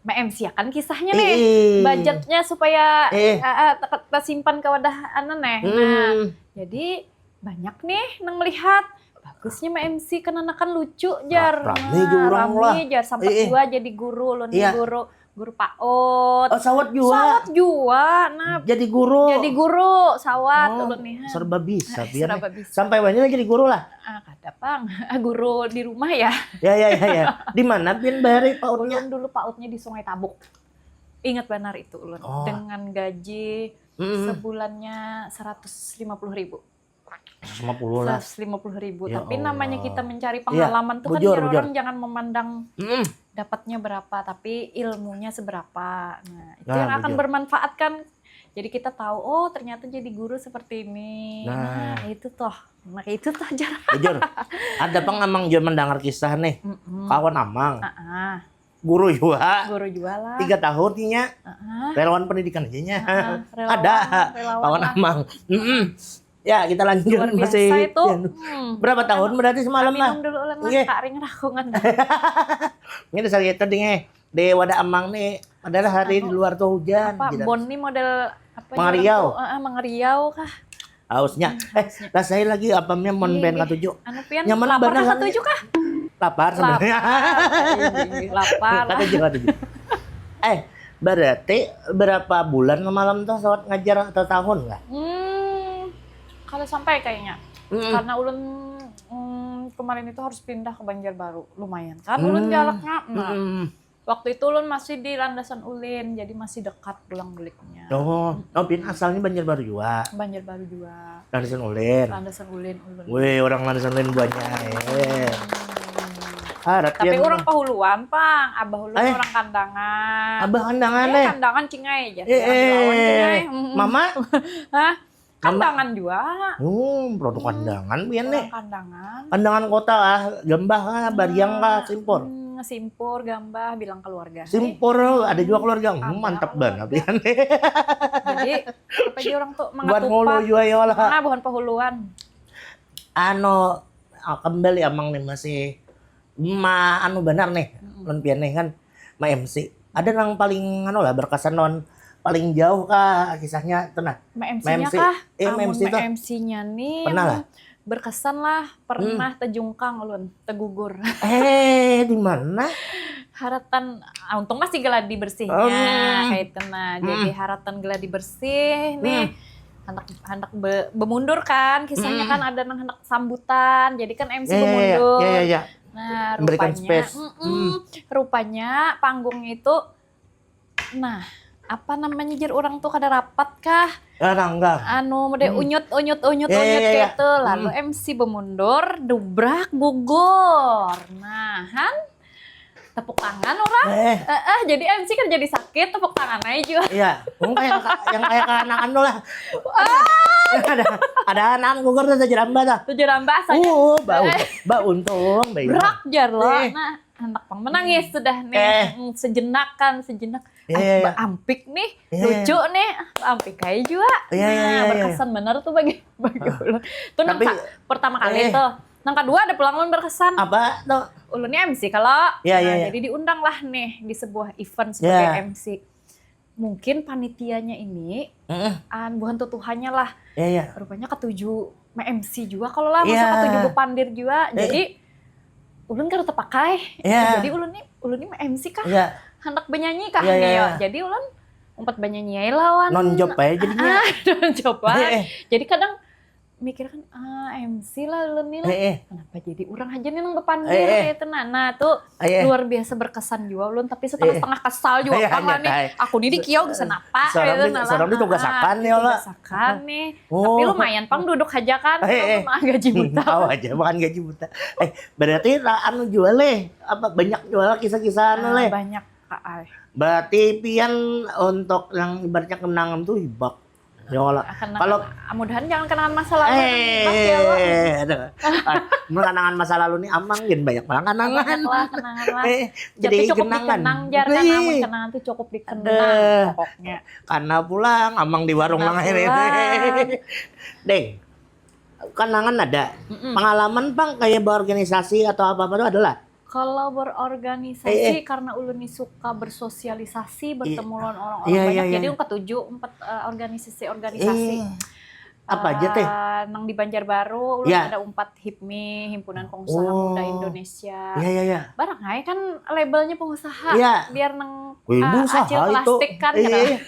M C kan kisahnya Eh, nih. eh. Budgetnya supaya Eh. eh, eh, te- tersimpan ke wadah anu nih. Nah, Hmm. jadi banyak nih nang melihat bagusnya M C kenanakan lucu jar. Ra- rame jua orang rame lah. Jar sampai Eh, eh. Jua jadi guru ulun nih Iya. guru guru PAUD. Oh, sawat juga. Sawat jua. Nah, Jadi guru. jadi guru sawat Oh, ulun nih. Ha. Serba bisa Eh, pian. serba Eh. Bisa. Sampai banyak jadi guru lah. Ah, kada pang. Ah, guru di rumah ya. Ya ya ya ya. Di mana pian bahari PAUD-nya? Ulun dulu PAUD-nya di Sungai Tabuk. Ingat benar itu ulun. Oh. Dengan gaji Mm-mm. sebulannya seratus lima puluh ribu. Seratus lima puluh lah. Seratus lima puluh ribu. Ya Tapi Allah. namanya kita mencari Iya. Pengalaman tuh kan Bujur, biar bujur. Orang jangan memandang Mm-mm. Dapatnya berapa, tapi ilmunya seberapa. Nah, itu Nah, yang akan bujur. Bermanfaat kan. Jadi kita tahu, oh ternyata jadi guru seperti ini. Nah. Nah, itu toh. Nah, itu toh jar. Bujur. Ada pang amang juga mendengar kisah nih. Mm-mm. Kawan amang. Ah, Guru juga. Guru juga lah. Tiga tahun tinya. Ah, Relawan pendidikan aja nya. ah, relawan, Ada. relawan Kawan lah. Amang. Mm-mm. Ya, kita lanjut Luar biasa masih. itu. Anu. Hmm. Berapa tahun berarti semalam lah? Minum dulu ulun lah, Iya. Kak Ring rakungan. Ini dasar kita ding eh. Di wadah amang nih, padahal hari di luar tuh hujan. Apa Gitu. Bon nih model apa Mangariau. Tuh? Eh, eh, mangariau kah? Hausnya. Eh, rasai lagi apa nih mon Iya, ben iya. Katuju. Anu pian Nyaman lapar bener kah kan? Katuju kah? Lapar sebenarnya. Lapar. Iya, lapar. Katuju, katuju. Eh, berarti berapa bulan malam tuh sawat ngajar atau tahun kah? Hmm, kalau sampai kayaknya. Mm-mm. Karena ulun mm, kemarin itu harus pindah ke Banjarbaru, lumayan kan ulun Hmm. Jaraknya. Nah, Mm-mm. Waktu itu ulun masih di Landasan Ulin, jadi masih dekat pulang baliknya. Oh, oh pian asalnya Banjarbaru juga. Banjarbaru juga. Landasan Ulin. Landasan Ulin ulun. Weh, orang Landasan Ulin banyak. Eh. Hmm. Harap Tapi pian orang Pahuluan, Pang. Abah ulun Eh. Orang Kandangan. Abah Kandangan Eh, eh. Kandangan Cingai aja. Eh, eh. Mm-mm. Mama? Hah? Mama? Kandangan juga. Hmm, produk Kandangan pian nih. Orang Kandangan. Kandangan kota ah, Gambah kah, Bariang kah, Simpor. Hmm, Simpur, Gambah, bilang keluarga. Simpor ada juga keluarga. Hmm, Ada mantap keluarga. Banget pian. Jadi, apa aja orang tuh Buat hulu mengatupat. juga ya lah. Ah, buhan Pahuluan. Anu, ah, kembali amang nih masih ma anu benar nih, Mm-mm. Lun pian nih kan ma M C. Ada nang paling anu lah berkesan non paling jauh kah kisahnya tuh nah. Ma M C-nya Ma M C. Kah? Eh, ma M C Amun tuh. Ma M C-nya nih Pernah yang lah? Berkesan lah, pernah tejungkang ulun, tegugur. Eh, di mana? Haratan, ah, untung masih geladi bersihnya, Hmm. kayak itu nah. Jadi Hmm. haratan geladi bersih nih. Hmm. Handak handak be, bemundur kan, kisahnya Hmm. Kan ada nang handak sambutan. Jadi kan M C Ya, ya, ya, bemundur. ya, ya, ya. Nah, Memberikan rupanya, space. Mm-mm. Hmm. Rupanya panggungnya itu, nah, apa namanya jar orang tuh kada rapat kah? Ya, ranggang. Anu, mode Hmm. Unyut, unyut, unyut, Ya, ya, unyut ya, ya. Gitu. Lalu Hmm. M C bemundur, dubrak, gugur. Nah, han, tepuk tangan orang. Eh, Eh, eh, jadi M C kan jadi sakit, tepuk tangan aja juga. Iya, yang kayak yang kayak keanakan tuh lah. Ada ada anak gugur tuh jerambah tuh. Tuh jerambah saja. Uh, bau, bau untung, baik. Brak jar lo. Eh. Nah, anak pang menangis sudah nih. Eh. Mm, sejenak kan, sejenak. Iya, Ah, iya, iya. ba- ampik nih, Iya, lucu nih. Ah, ampik aja juga. Iya, iya, Nah, iya, iya. Berkesan bener tuh bagi bagi ulun. Tuh nang Tapi- sa- pertama kali Eh. Tuh. Nang kedua ada pulang ulun berkesan. Apa tuh? Ulunnya M C kalau. Iya, Nah, iya, iya. Jadi diundang lah nih di sebuah event sebagai Iya. M C. Mungkin panitianya ini Heeh. an buhan tutuhannya lah. Iya, iya. Rupanya ketuju ma M C juga kalau lah, masa Iya. Ketuju bepandir juga. Eh. Jadi ulun kada terpakai. Iya. Jadi ulun nih ulun nih ma M C kah? Iya. Hendak benyanyi kah Iya, nih iya, yo? Iya. Jadi ulun umpat benyanyi aja lawan. Non job aja jadinya. Ah, non job lah. Eh, eh. Jadi kadang mikir kan, ah, M C lah ulun nih lah. Eh, eh. Kenapa jadi orang aja nih nang bepandir Eh, eh. kayak itu nah. Nah, tuh Eh, eh. luar biasa berkesan juga ulun, tapi setengah-setengah kesal juga Eh, pang lah hanyar, nih. hai. Aku nih di kiau bisa napa Seorang gitu di- nah seorang lah. ditugasakan Ah, ya, lah. Ditugasakan nih. Oh. Tapi lumayan pang duduk aja kan. Eh, eh. Makan gaji buta. Tahu aja makan gaji buta. Eh, berarti ra- anu jual leh, apa banyak jual kisah-kisah anu Ah, leh. Banyak. Ah, ah. Berarti pian untuk yang ibaratnya kenangan tuh hibak. Ya lah. Kenangan- Kalau mudahan jangan kenangan masa lalu. Eh, aduh. Ah, mun kenangan masa lalu nih amang gin banyak malah kenangan. Banyak lah kenangan lah. Eh, Jadi jadi cukup kenangan. Dikenang jar kan, Ih. Amun kenangan tuh cukup dikenang Aduh. Pokoknya. Karena pulang amang di warung Karena nang ini. pulang. Deng, kenangan ada. Mm-mm. Pengalaman pang kayak berorganisasi atau apa-apa tuh adalah. Kalau berorganisasi Eh, eh. Karena ulun nih suka bersosialisasi, bertemu lawan orang-orang Iya, banyak, iya, iya. Jadi ulun ketuju empat eh, organisasi-organisasi. Eh, apa aja teh? Eh, nang di Banjarbaru, ulun Ya. Ada umpat HIPMI, Himpunan Pengusaha Oh. Muda Indonesia. Iya, iya, iya. Barang ai kan labelnya pengusaha, Iya. Biar nang Wih, eh, pengusaha acil itu. Plastik kan Iya, gitu. iya.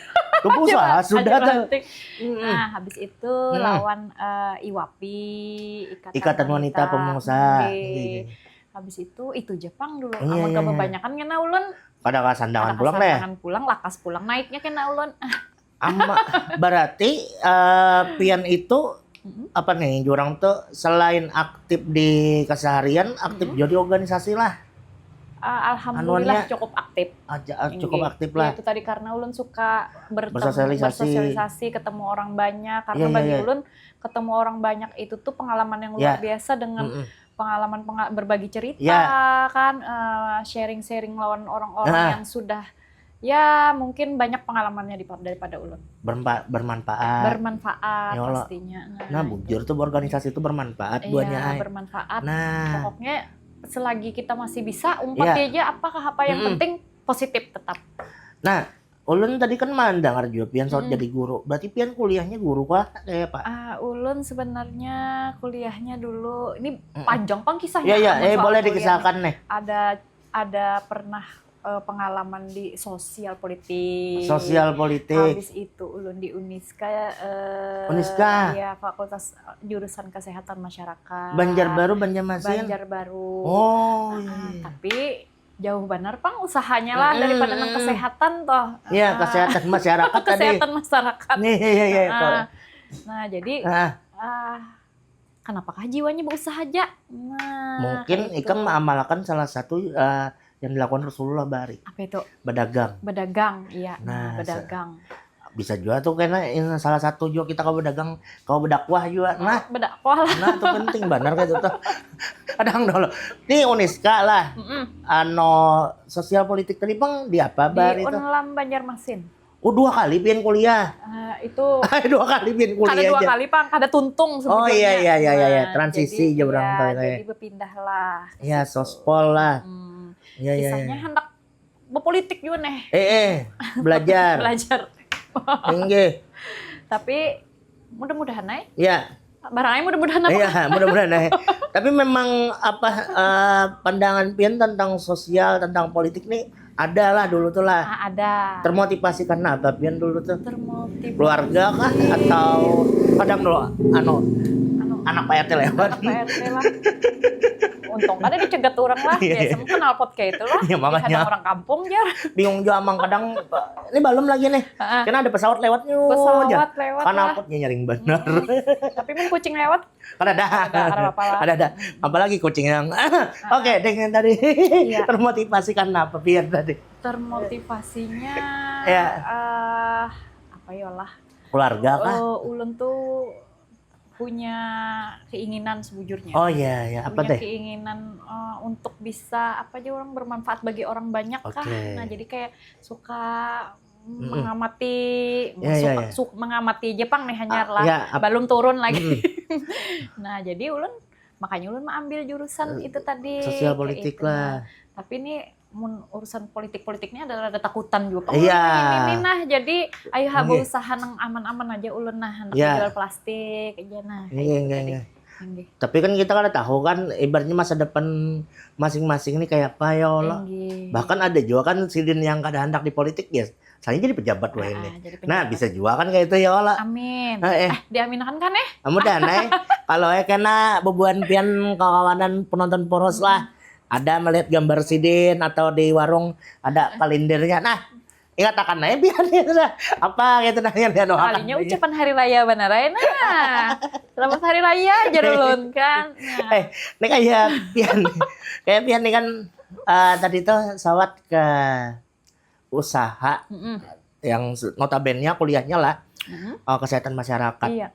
Ke pengusaha Acil sudah tuh. Plastik. Mm-mm. Nah, habis itu Hmm. lawan eh, IWAPI, Ikatan, Ikatan Wanita Pengusaha. Nggih. Iya, iya. Habis itu itu Jepang dulu. Iya, Amun iya, iya. Kebanyakan kena ulun. Kada kasandangan Kada pulang deh. Kasandangan pulang, lakas pulang naiknya kena ulun. Ama, berarti eh, pian itu Mm-mm. Apa nih jurang tuh selain aktif di keseharian, aktif Mm-mm. juga di organisasi lah. Eh, Alhamdulillah Anuannya- cukup aktif. Aja ah, cukup Inggih. Aktif Ya, lah. Itu tadi karena ulun suka bertemu, Bersosialisasi. Bersosialisasi, ketemu orang banyak. Karena Iya, iya, bagi iya. Ulun ketemu orang banyak itu tuh pengalaman yang luar Ya. biasa dengan Mm-mm. Pengalaman penga- berbagi cerita Ya. Kan, eh, sharing-sharing lawan orang-orang Ah. Yang sudah ya mungkin banyak pengalamannya di, daripada ulun. Berempa- bermanfaat. Bermanfaat Ya Allah. Pastinya. Nah, bujur tuh organisasi itu bermanfaat Iya, buahnya ai. Bermanfaat. Nah. Pokoknya selagi kita masih bisa umpat Iya. Aja apa apa yang Mm-mm. Penting positif tetap. Nah, ulun tadi kan mendengar juga pian saut Mm-mm. Jadi guru. Berarti pian kuliahnya guru kah? Kayak apa? Ah, ulun sebenarnya kuliahnya dulu ini Mm-mm. Panjang pang kisahnya. Ya, ya, Amun eh soal boleh kuliah dikisahkan nih. Nih. Ada ada pernah eh, pengalaman di sosial politik. Sosial politik. Habis itu ulun di Uniska eh, Uniska. Ya, Fakultas eh, Jurusan Kesehatan Masyarakat. Banjarbaru, Banjarmasin. Banjarbaru. Oh, Ah, iya. Tapi jauh benar pang usahanya lah Mm-mm. Daripada nang kesehatan toh. Iya, Ah, kesehatan masyarakat tadi. Kesehatan masyarakat. Nih, iya, iya, iya. Ah, Kalau- Nah, jadi Ah, ah, kenapakah jiwanya berusaha aja? Nah, mungkin kayak ikam itu. Mengamalkan salah satu eh, yang dilakukan Rasulullah bari. Apa itu? Berdagang. Berdagang, iya. Nah, Nah, berdagang. Bisa juga tuh karena ini salah satu juga kita kalau berdagang, kalau berdakwah juga. Nah, Berdakwah lah. Nah, itu penting benar kayak itu tuh. Kadang dulu. Nih Uniska lah. Mm-mm. Ano sosial politik tadi bang di apa Di bari itu? Unlam Banjarmasin. Oh, dua kali pian kuliah. Ah, itu Dua kali pian kuliah kada dua aja. Kali pang, kada tuntung Oh, sebujurnya. iya, iya, iya, iya, iya. Nah, Transisi jadi, aja orang ya, tuh, ya. Jadi berpindah lah. Ya, Gitu. Sospol lah. Hmm. Iya, iya, Kisahnya iya. Hendak berpolitik juga nih. Eh, eh, belajar. Belajar. Inggih. Tapi mudah-mudahan ai. Ya, Barang ai mudah-mudahan apa? Iya, mudah-mudahan eh. Tapi memang apa eh, pandangan pian tentang sosial, tentang politik nih ada lah dulu tuh lah. Ah, ada. Termotivasi karena apa pian dulu tuh? Termotivasi. Keluarga kah atau kadang dulu anu Anu, anak Pak R T lewat? Anak Pak R T lah. Untung kada dicegat orang lah. Iya. Biasa mah knalpot kayak itu lah. Iya, makanya. Dihadang orang kampung jar. Bingung juga amang kadang ini belum lagi nih. Heeh. Karena ada pesawat lewat nih. Pesawat lewat lah. Knalpotnya nyaring benar. Tapi mun kucing lewat Ada dah. Ada, ada apa-apa lah. Ada dah. Apalagi kucing yang. Oke, dengan tadi Iya. Termotivasi karena apa pian tadi? Termotivasinya Ya. Eh, apa ya lah? Keluarga kah? Eh, ulun tuh punya keinginan sebujurnya. Oh iya, ya apa Punya teh? Keinginan eh, untuk bisa apa aja orang bermanfaat bagi orang banyak kah. Oke. Nah, jadi kayak suka Mm-mm. mengamati, Ya, ya, suka, ya. suka mengamati Jepang nih hanyar Ah, lah. ya, ap- Belum turun lagi. Mm-mm. Nah, jadi ulun makanya ulun mengambil jurusan Eh, itu tadi Sosial kayak politik itu. lah. Tapi ini mun urusan politik-politiknya ada rada takutan juga. Iya. Ini, ini nah, jadi ayo ha Iya. Berusaha nang aman-aman aja ulun nah, hendak Iya. Jual plastik aja nah. Kayak Iya, itu iya, tadi. Iya. Inggih. Tapi kan kita kada tahu kan ibaratnya masa depan masing-masing nih kayak apa ya Allah. Inggih. Bahkan ada juga kan sidin yang kada handak di politik ya. Saya jadi pejabat wah ini. Ah, jadi Nah, pejabat. Bisa juga kan kayak itu ya Allah. Amin. Eh, eh. Diaminkan kan eh? Mudahan eh kalau eh kena kawanan penonton poros lah ada melihat gambar sidin atau di warung ada kalendernya. Nah, ingat akan aja biar dia sudah apa gitu nah yang dia doakan. Kalinya ucapan hari raya benar aja nah. Selamat hari raya jar ulun kan. Nah. Eh, ini kayak pian kayak pian nih kan eh, tadi tuh sawat ke usaha Mm-mm. yang se- notabene kuliahnya lah Mm-mm. eh, kesehatan masyarakat. Iya,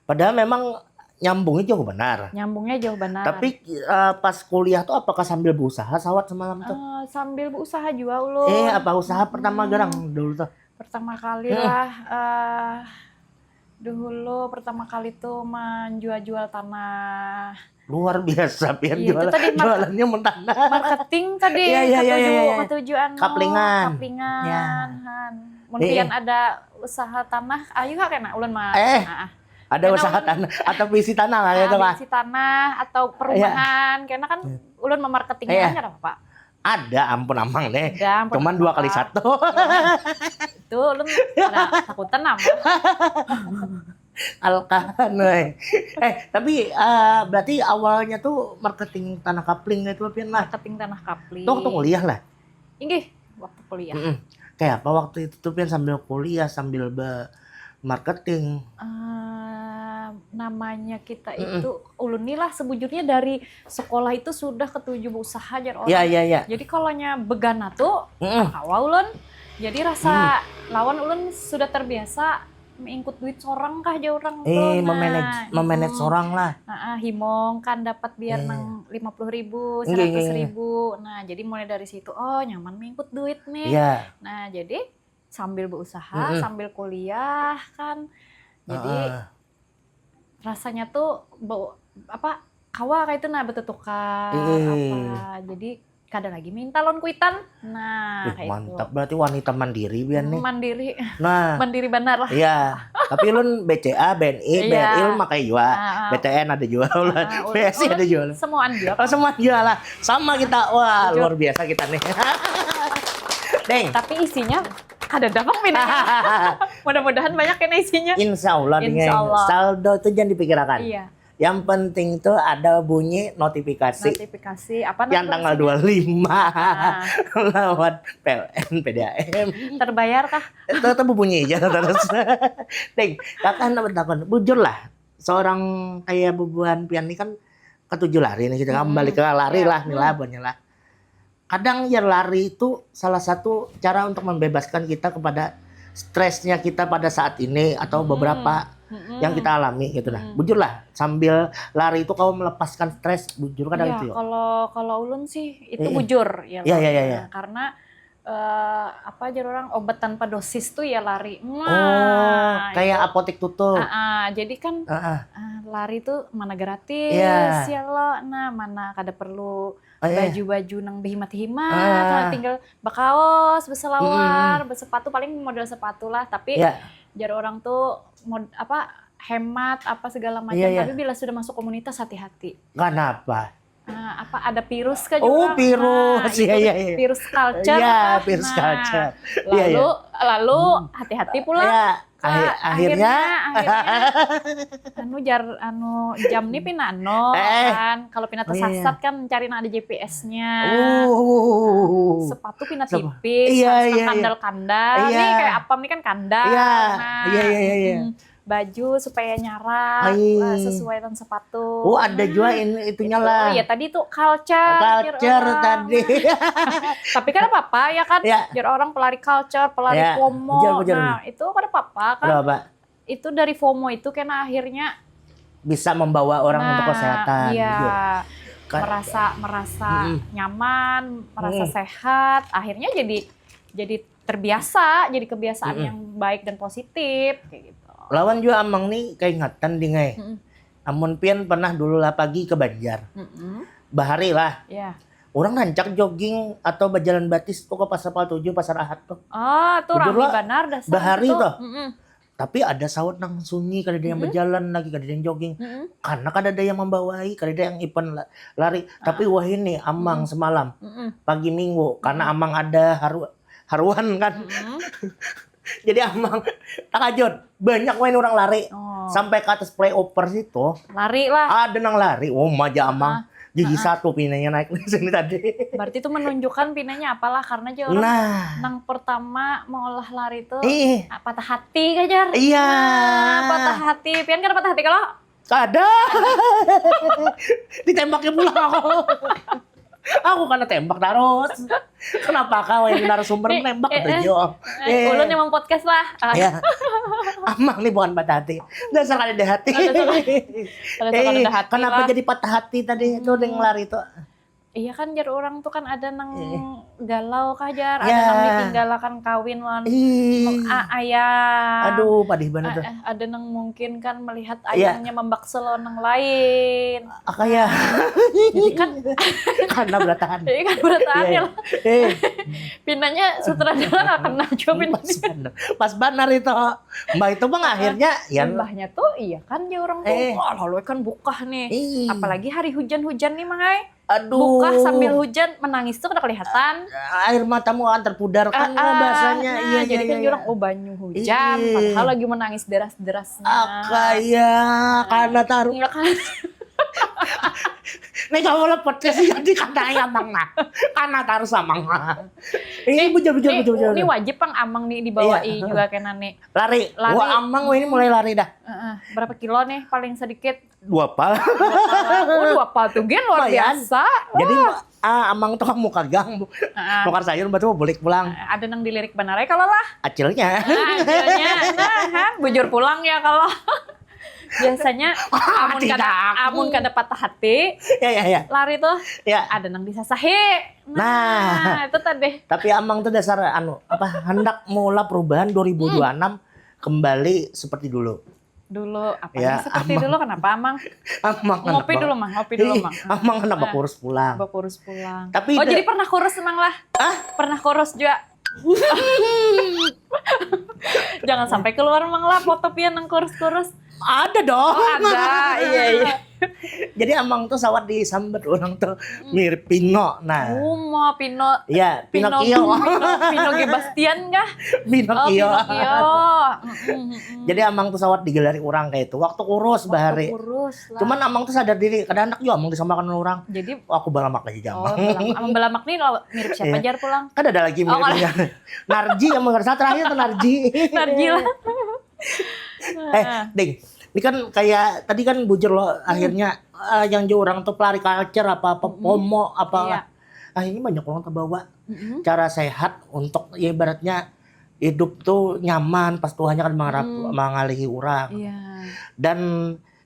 Padahal memang nyambungnya jauh benar. Nyambungnya jauh benar. Tapi eh, pas kuliah tuh apakah sambil berusaha sawat semalam tuh? Eh, sambil berusaha juga ulun. Eh, apa usaha pertama garang dulu tuh? Pertama kali lah eh dulu pertama kali tuh menjual-jual tanah. Luar biasa pian Iya, itu jualan tadi mar- jualannya mun tanah. Marketing tadi Iya, iya, iya, ketuju iya, iya. ketuju anu Kaplingan. Kaplingan. Ya. Han. Mun Iya. pian ada usaha tanah, ayu ha kena ulun mah. Eh, Ah, ah. Ada Karena usaha ulun- tanah atau isi tanah lah itu Ah, lah. isi tanah atau perumahan, karena kan ulun memarketingnya Iya. kan ada apa? Ada ampun amang deh. Ada, ampun Cuman dua kali apa? satu. Itu ulun ada takutan apa? Alkahan weh. Eh, tapi eh, berarti awalnya tuh marketing tanah kapling itu pian lah. Marketing tanah kapling. Tuh waktu kuliah lah. Inggih, waktu kuliah. Mm-mm. Kayak apa waktu itu tuh pian sambil kuliah sambil be marketing. Eh, namanya kita itu ulun nih lah sebujurnya dari sekolah itu sudah ketuju berusaha jar orang. Ya ya ya. Jadi kalaunya begana tuh Mm-mm. kawa ulun. Jadi rasa lawan ulun sudah terbiasa mengikut duit sorang kah jar orang tuh. Eh, Nah, memanage memanage mm. sorang lah. Nah, ah, himong kan dapat biar Iya. Nang lima puluh ribu, Iya, iya, seratus iya. ribu. Nah, jadi mulai dari situ oh nyaman mengikut duit nih. Iya. Nah, jadi sambil berusaha, Mm-mm. sambil kuliah kan. Jadi Heeh. rasanya tuh bau apa kawa kayak itu nah betutukar Mm-mm. apa. Jadi kada lagi minta loan kuitan. Nah, Ih, kayak mantap berarti wanita mandiri itu. pian nih. Mandiri. Nah, Mandiri benar lah. Iya, tapi ulun B C A, B N I, Iya. B R I ulun makai jua. Ah, ah. B T N ada jua ulun. Ah, ulun- B S I ada ulun jua ulun. Semuaan dia. Oh, semua jua lah. Sama kita. Wah, Jujur. Luar biasa kita nih. Deng. Tapi isinya kada dapat pina. Mudah-mudahan banyak kena isinya. Insya Allah, Insya Deng. Allah. Saldo itu jangan dipikirkan. Iya. Yang penting tuh ada bunyi notifikasi. Notifikasi apa Yang notifikasinya? Tanggal dua puluh lima Ah. Lawan P L N, P D A M. Terbayar kah? Itu tuh bunyi aja terus. Deng, kakak nak bertakon, bujur lah. Seorang kayak bubuhan pian nih kan ketuju lari nih kita Hmm. kembali ke lari Ya. lah nih lah buhannya lah. Kadang ya lari itu salah satu cara untuk membebaskan kita kepada stresnya kita pada saat ini atau Hmm. beberapa Mm-mm. yang kita alami gitu nah. Hmm. Bujur lah sambil lari itu kau melepaskan stres bujur kadang Iya, itu ya. kalau kalau ulun sih itu Mm-mm. bujur ya. Iya, Bang. iya, iya, iya. Nah, karena eh, apa aja orang obat tanpa dosis tuh ya lari. Oh, Nah, kayak itu. Apotek tutup. Ah, ah, jadi kan Ah, ah. ah, lari tuh mana gratis Iya. ya lo. Nah, mana kada perlu Oh, iya. baju-baju nang behimat-himat, Ah. nah, tinggal bakaos, beselawar, bersepatu paling model sepatu lah. Tapi Iya. jar orang tuh mod, apa hemat apa segala macam. Iya, iya. Tapi bila sudah masuk komunitas hati-hati. Kenapa? Nah, apa ada virus kah Oh, orang? Virus. Nah, itu Iya, iya, iya. Virus culture. Iya, Lah. virus Nah, culture. Iya, iya. Lalu lalu hati-hati pula. Ya, Kak, akhir- akhirnya, akhirnya, akhirnya anu jar anu jam nih pina anu Eh. kan kalau pina Oh, iya, iya. Tersasat kan cari nang ada G P S-nya. Oh. Sepatu pina Sepatu. tipis, Iya, harus iya, iya. kandal-kandal. Iya. Nih kayak apam nih kan kandal. Iya, Nah, iya, iya, iya, iya. mm, baju supaya nyarak Ai. eh, sesuai dengan sepatu. Oh, ada Nah, juga ini itunya itu, lah. Ya tadi tuh culture, Culture orang. tadi. Tapi kan apa-apa ya kan? Ya. Jar orang pelari culture, pelari Ya, FOMO. betul, betul. Nah, itu kan apa-apa kan? Kenapa? Itu dari FOMO itu kena akhirnya Bisa membawa orang nah, untuk kesehatan. Iya. Jujur. Kan- Merasa merasa Mm-mm. nyaman, merasa Mm. sehat, akhirnya jadi jadi terbiasa, jadi kebiasaan Mm-mm. yang baik dan positif kayak gitu. Lawan juga amang nih keingatan ding ai. Mm-mm. Amun pian pernah dulu lah pagi ke Banjar. Mm-mm. Bahari lah. Ya. Orang rancak jogging atau berjalan batis tuh ke Pasar Pal tujuh, Pasar Ahad tuh. Oh, tuh Bujur rame lah, banar dasar bahari gitu. Tuh. Mm-mm. Tapi ada sawat nang sunyi, kadada yang Mm-mm. bajalan lagi, kadada yang jogging. Mm-mm. Karena kadada yang membawai, kadada yang event la- lari. Tapi Ah. wahini amang Mm-mm. semalam Mm-mm. pagi minggu karena Mm-mm. amang ada haru haruan kan. Mm-mm. Jadi amang takajut, banyak wahini orang lari. Oh. Sampai ke atas flyover situ, Lari lah. Ada nang lari, oh maja amang. Gigi Heeh. Satu pinanya naik di sini tadi. Berarti itu menunjukkan pinanya apalah, karena aja orang Nah, nang pertama mengolah lari itu eh, ah, patah hati kajar. Iya. Nah, patah hati. Pian kada patah hati kalau? Kada. Ditembaknya pulang aku. Aku kena tembak terus. Kenapa kau yang narasumber Eh, nembak eh, tuh, eh. Jo? Eh, ulun emang podcast lah. Ah, Ya. Amang nih bukan patah hati. Dasar kada ada hati. Ada salah. Ada salah Eh, ada hati kenapa lah. Jadi patah hati tadi itu Hmm. Dengan lari itu? Iya kan, jar orang tuh kan ada nang Eh. galau kah, jar? Ada Ya. Nang ditinggalakan kawin lawan Ih. a- ayah. Aduh, padih banget A- tuh. eh, ada nang mungkin kan melihat Iya. ayahnya membaksa lawan nang lain. Ah, kayak Jadi kan karena berataan. Jadi kan berataan Iya, ya iya. lah. Eh, Pinanya sutradara kena juga pinanya. Pas benar. Pas benar itu. Mbak itu bang akhirnya ya. Mbahnya tuh iya kan, dia orang tuh Eh. wah, lalu kan bukah nih. Ih. Apalagi hari hujan-hujan nih, Mang ai. Aduh. Buka sambil hujan, menangis tuh kada kelihatan. Air matamu akan terpudar kan Ah, ah, bahasanya. Nah, Iya, jadi iya, kan iya. Orang, oh, banyu hujan, Iya. Padahal lagi menangis deras-derasnya. Aka ya, karena taruh. Iya kan? Nih kamu lah podcast jadi karena ya mang nah. Karena taruh sama mang. Ini bujur bujur Ini, bujur bujur. Ini wajib pang amang nih dibawa Iya. Juga kena nih. Lari. Lari. Wah amang ini mulai lari dah. Heeh. Berapa kilo nih paling sedikit? Dua pal. Oh, dua pal tuh gen luar Lumayan. Biasa. Jadi ah, amang tuh kamu kagang. Heeh. Nukar sayur batu balik pulang. Ada nang dilirik benar ya kalau lah. Acilnya. Nah, akhirnya, nah, ha, bujur pulang ya kalau. Biasanya amun Tidak kada aku. Amun kada patah hati, Ya ya ya. Lari tuh Ya. Ada nang disasahi. Nah. Itu tadi. Tapi amang tuh dasar anu apa hendak mula perubahan dua ribu dua enam kembali seperti dulu. Dulu apa Ya, Seperti amang. Dulu kenapa amang? Amang Ngopi kenapa? Dulu mang, ngopi dulu Ih, mang. Amang kenapa Ah. Kurus pulang? Bawa kurus pulang. Tapi Oh da- Jadi pernah kurus emang lah? Ah? Pernah kurus juga. Jangan sampai keluar mang lah foto pian yang kurus-kurus. Ada dong. Oh ada, iya iya. Jadi amang tuh sawat disambat orang tuh mirip Pino. Nah. Uma Pino. Ya, Pino, Pinocchio. Pino, Pino Gebastian kah? Pinocchio. Oh, Pinocchio. Mm, mm, mm. Jadi amang tuh sawat digelari orang kayak itu waktu kurus bahari. Kurus lah. Cuman amang tuh sadar diri, kadang anak juga amang disamakan orang. Jadi Oh, aku balamak lagi Oh, gampang. Belam, Amun Belamak nih lo mirip siapa Iya. Jar pulang? Kan ada lagi Oh, miripnya. Narji yang mengerti terakhir tuh Narji. Narji lah. Eh, Ding, ini kan kayak tadi kan bujur lo akhirnya eh, yang jauh orang tuh pelari culture apa apa Mm-mm. pomo apa Iya. akhirnya banyak orang terbawa Mm-mm. Cara sehat untuk ya ibaratnya hidup tuh nyaman pas tuanya kan mengarap Hmm. mengalihi orang Iya. Dan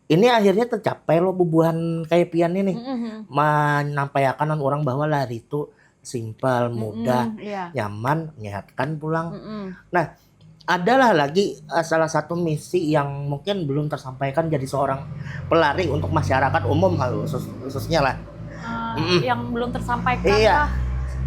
ini akhirnya tercapai loh bubuhan kayak pian ini Mm-mm. Menyampaikan orang bahwa lari itu simpel, mudah, Mm-mm, iya. Nyaman, menyehatkan pulang. Mm-mm. Adalah lagi eh, salah satu misi yang mungkin belum tersampaikan jadi seorang pelari untuk masyarakat umum hal khusus, khususnya lah. Eh, Mm-mm. Yang belum tersampaikan Iya. Lah.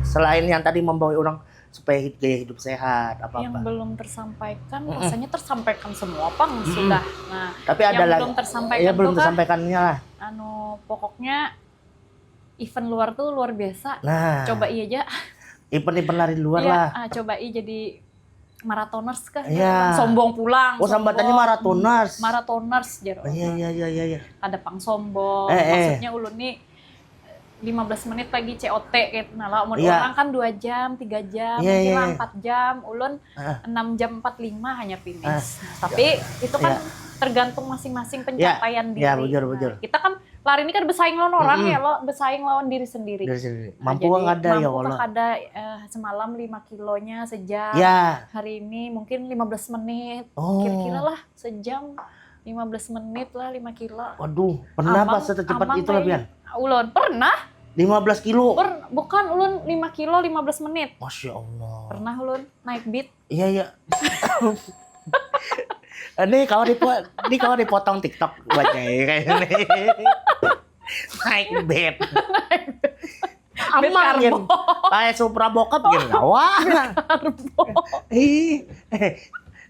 Selain yang tadi membawa orang supaya hid- gaya hidup sehat apa Yang apa. Belum tersampaikan Mm-mm. Rasanya tersampaikan semua pang Mm-mm. Sudah. Nah, Tapi ada yang lagi. Belum tersampaikan Ya belum tuh kah? Tersampaikannya lah. Anu pokoknya event luar tuh luar biasa. Nah. Coba iya aja. Event-event lari luar Iya, lah. Ah, coba iya jadi maratoners kah? Iya. Sombong pulang. Oh sambatannya sombong. Maratoners. Maratoners jar. Iya iya iya iya. Ya. Ada pang sombong. Eh, eh. Maksudnya ulun nih lima belas menit lagi C O T gitu. Nah, lah, mun Iya. Orang kan dua jam, tiga jam, Iya, mungkin iya, lah iya. Empat jam, ulun Ah. Enam jam empat lima hanya finish. Ah. Nah, tapi itu kan Iya. Tergantung masing-masing pencapaian Iya, diri. Bujur, Nah, bujur. Kita kan lari ini kan bersaing lawan orang Mm-mm. Ya lo, bersaing lawan diri sendiri. Dari sini. Nah, Mampu jadi nggak ada ya mampu Allah. Kada eh, semalam lima kilonya sejam. Ya. Hari ini mungkin lima belas menit. Oh. Kira-kira lah sejam lima belas menit lah lima kilo. Waduh, pernah Amang- pas secepat amang itu lah kayak- Pian? Ulun pernah. Lima belas kilo. Per, bukan ulun lima kilo lima belas menit. Masya Allah. Pernah ulun naik beat. Iya iya. Ini kalau dipo, ini kalau dipotong TikTok buatnya ya, kayak ini. Naik bed. Aman Karbo. Gin. Pakai Supra bokap Gin. Wah. Ih. Eh,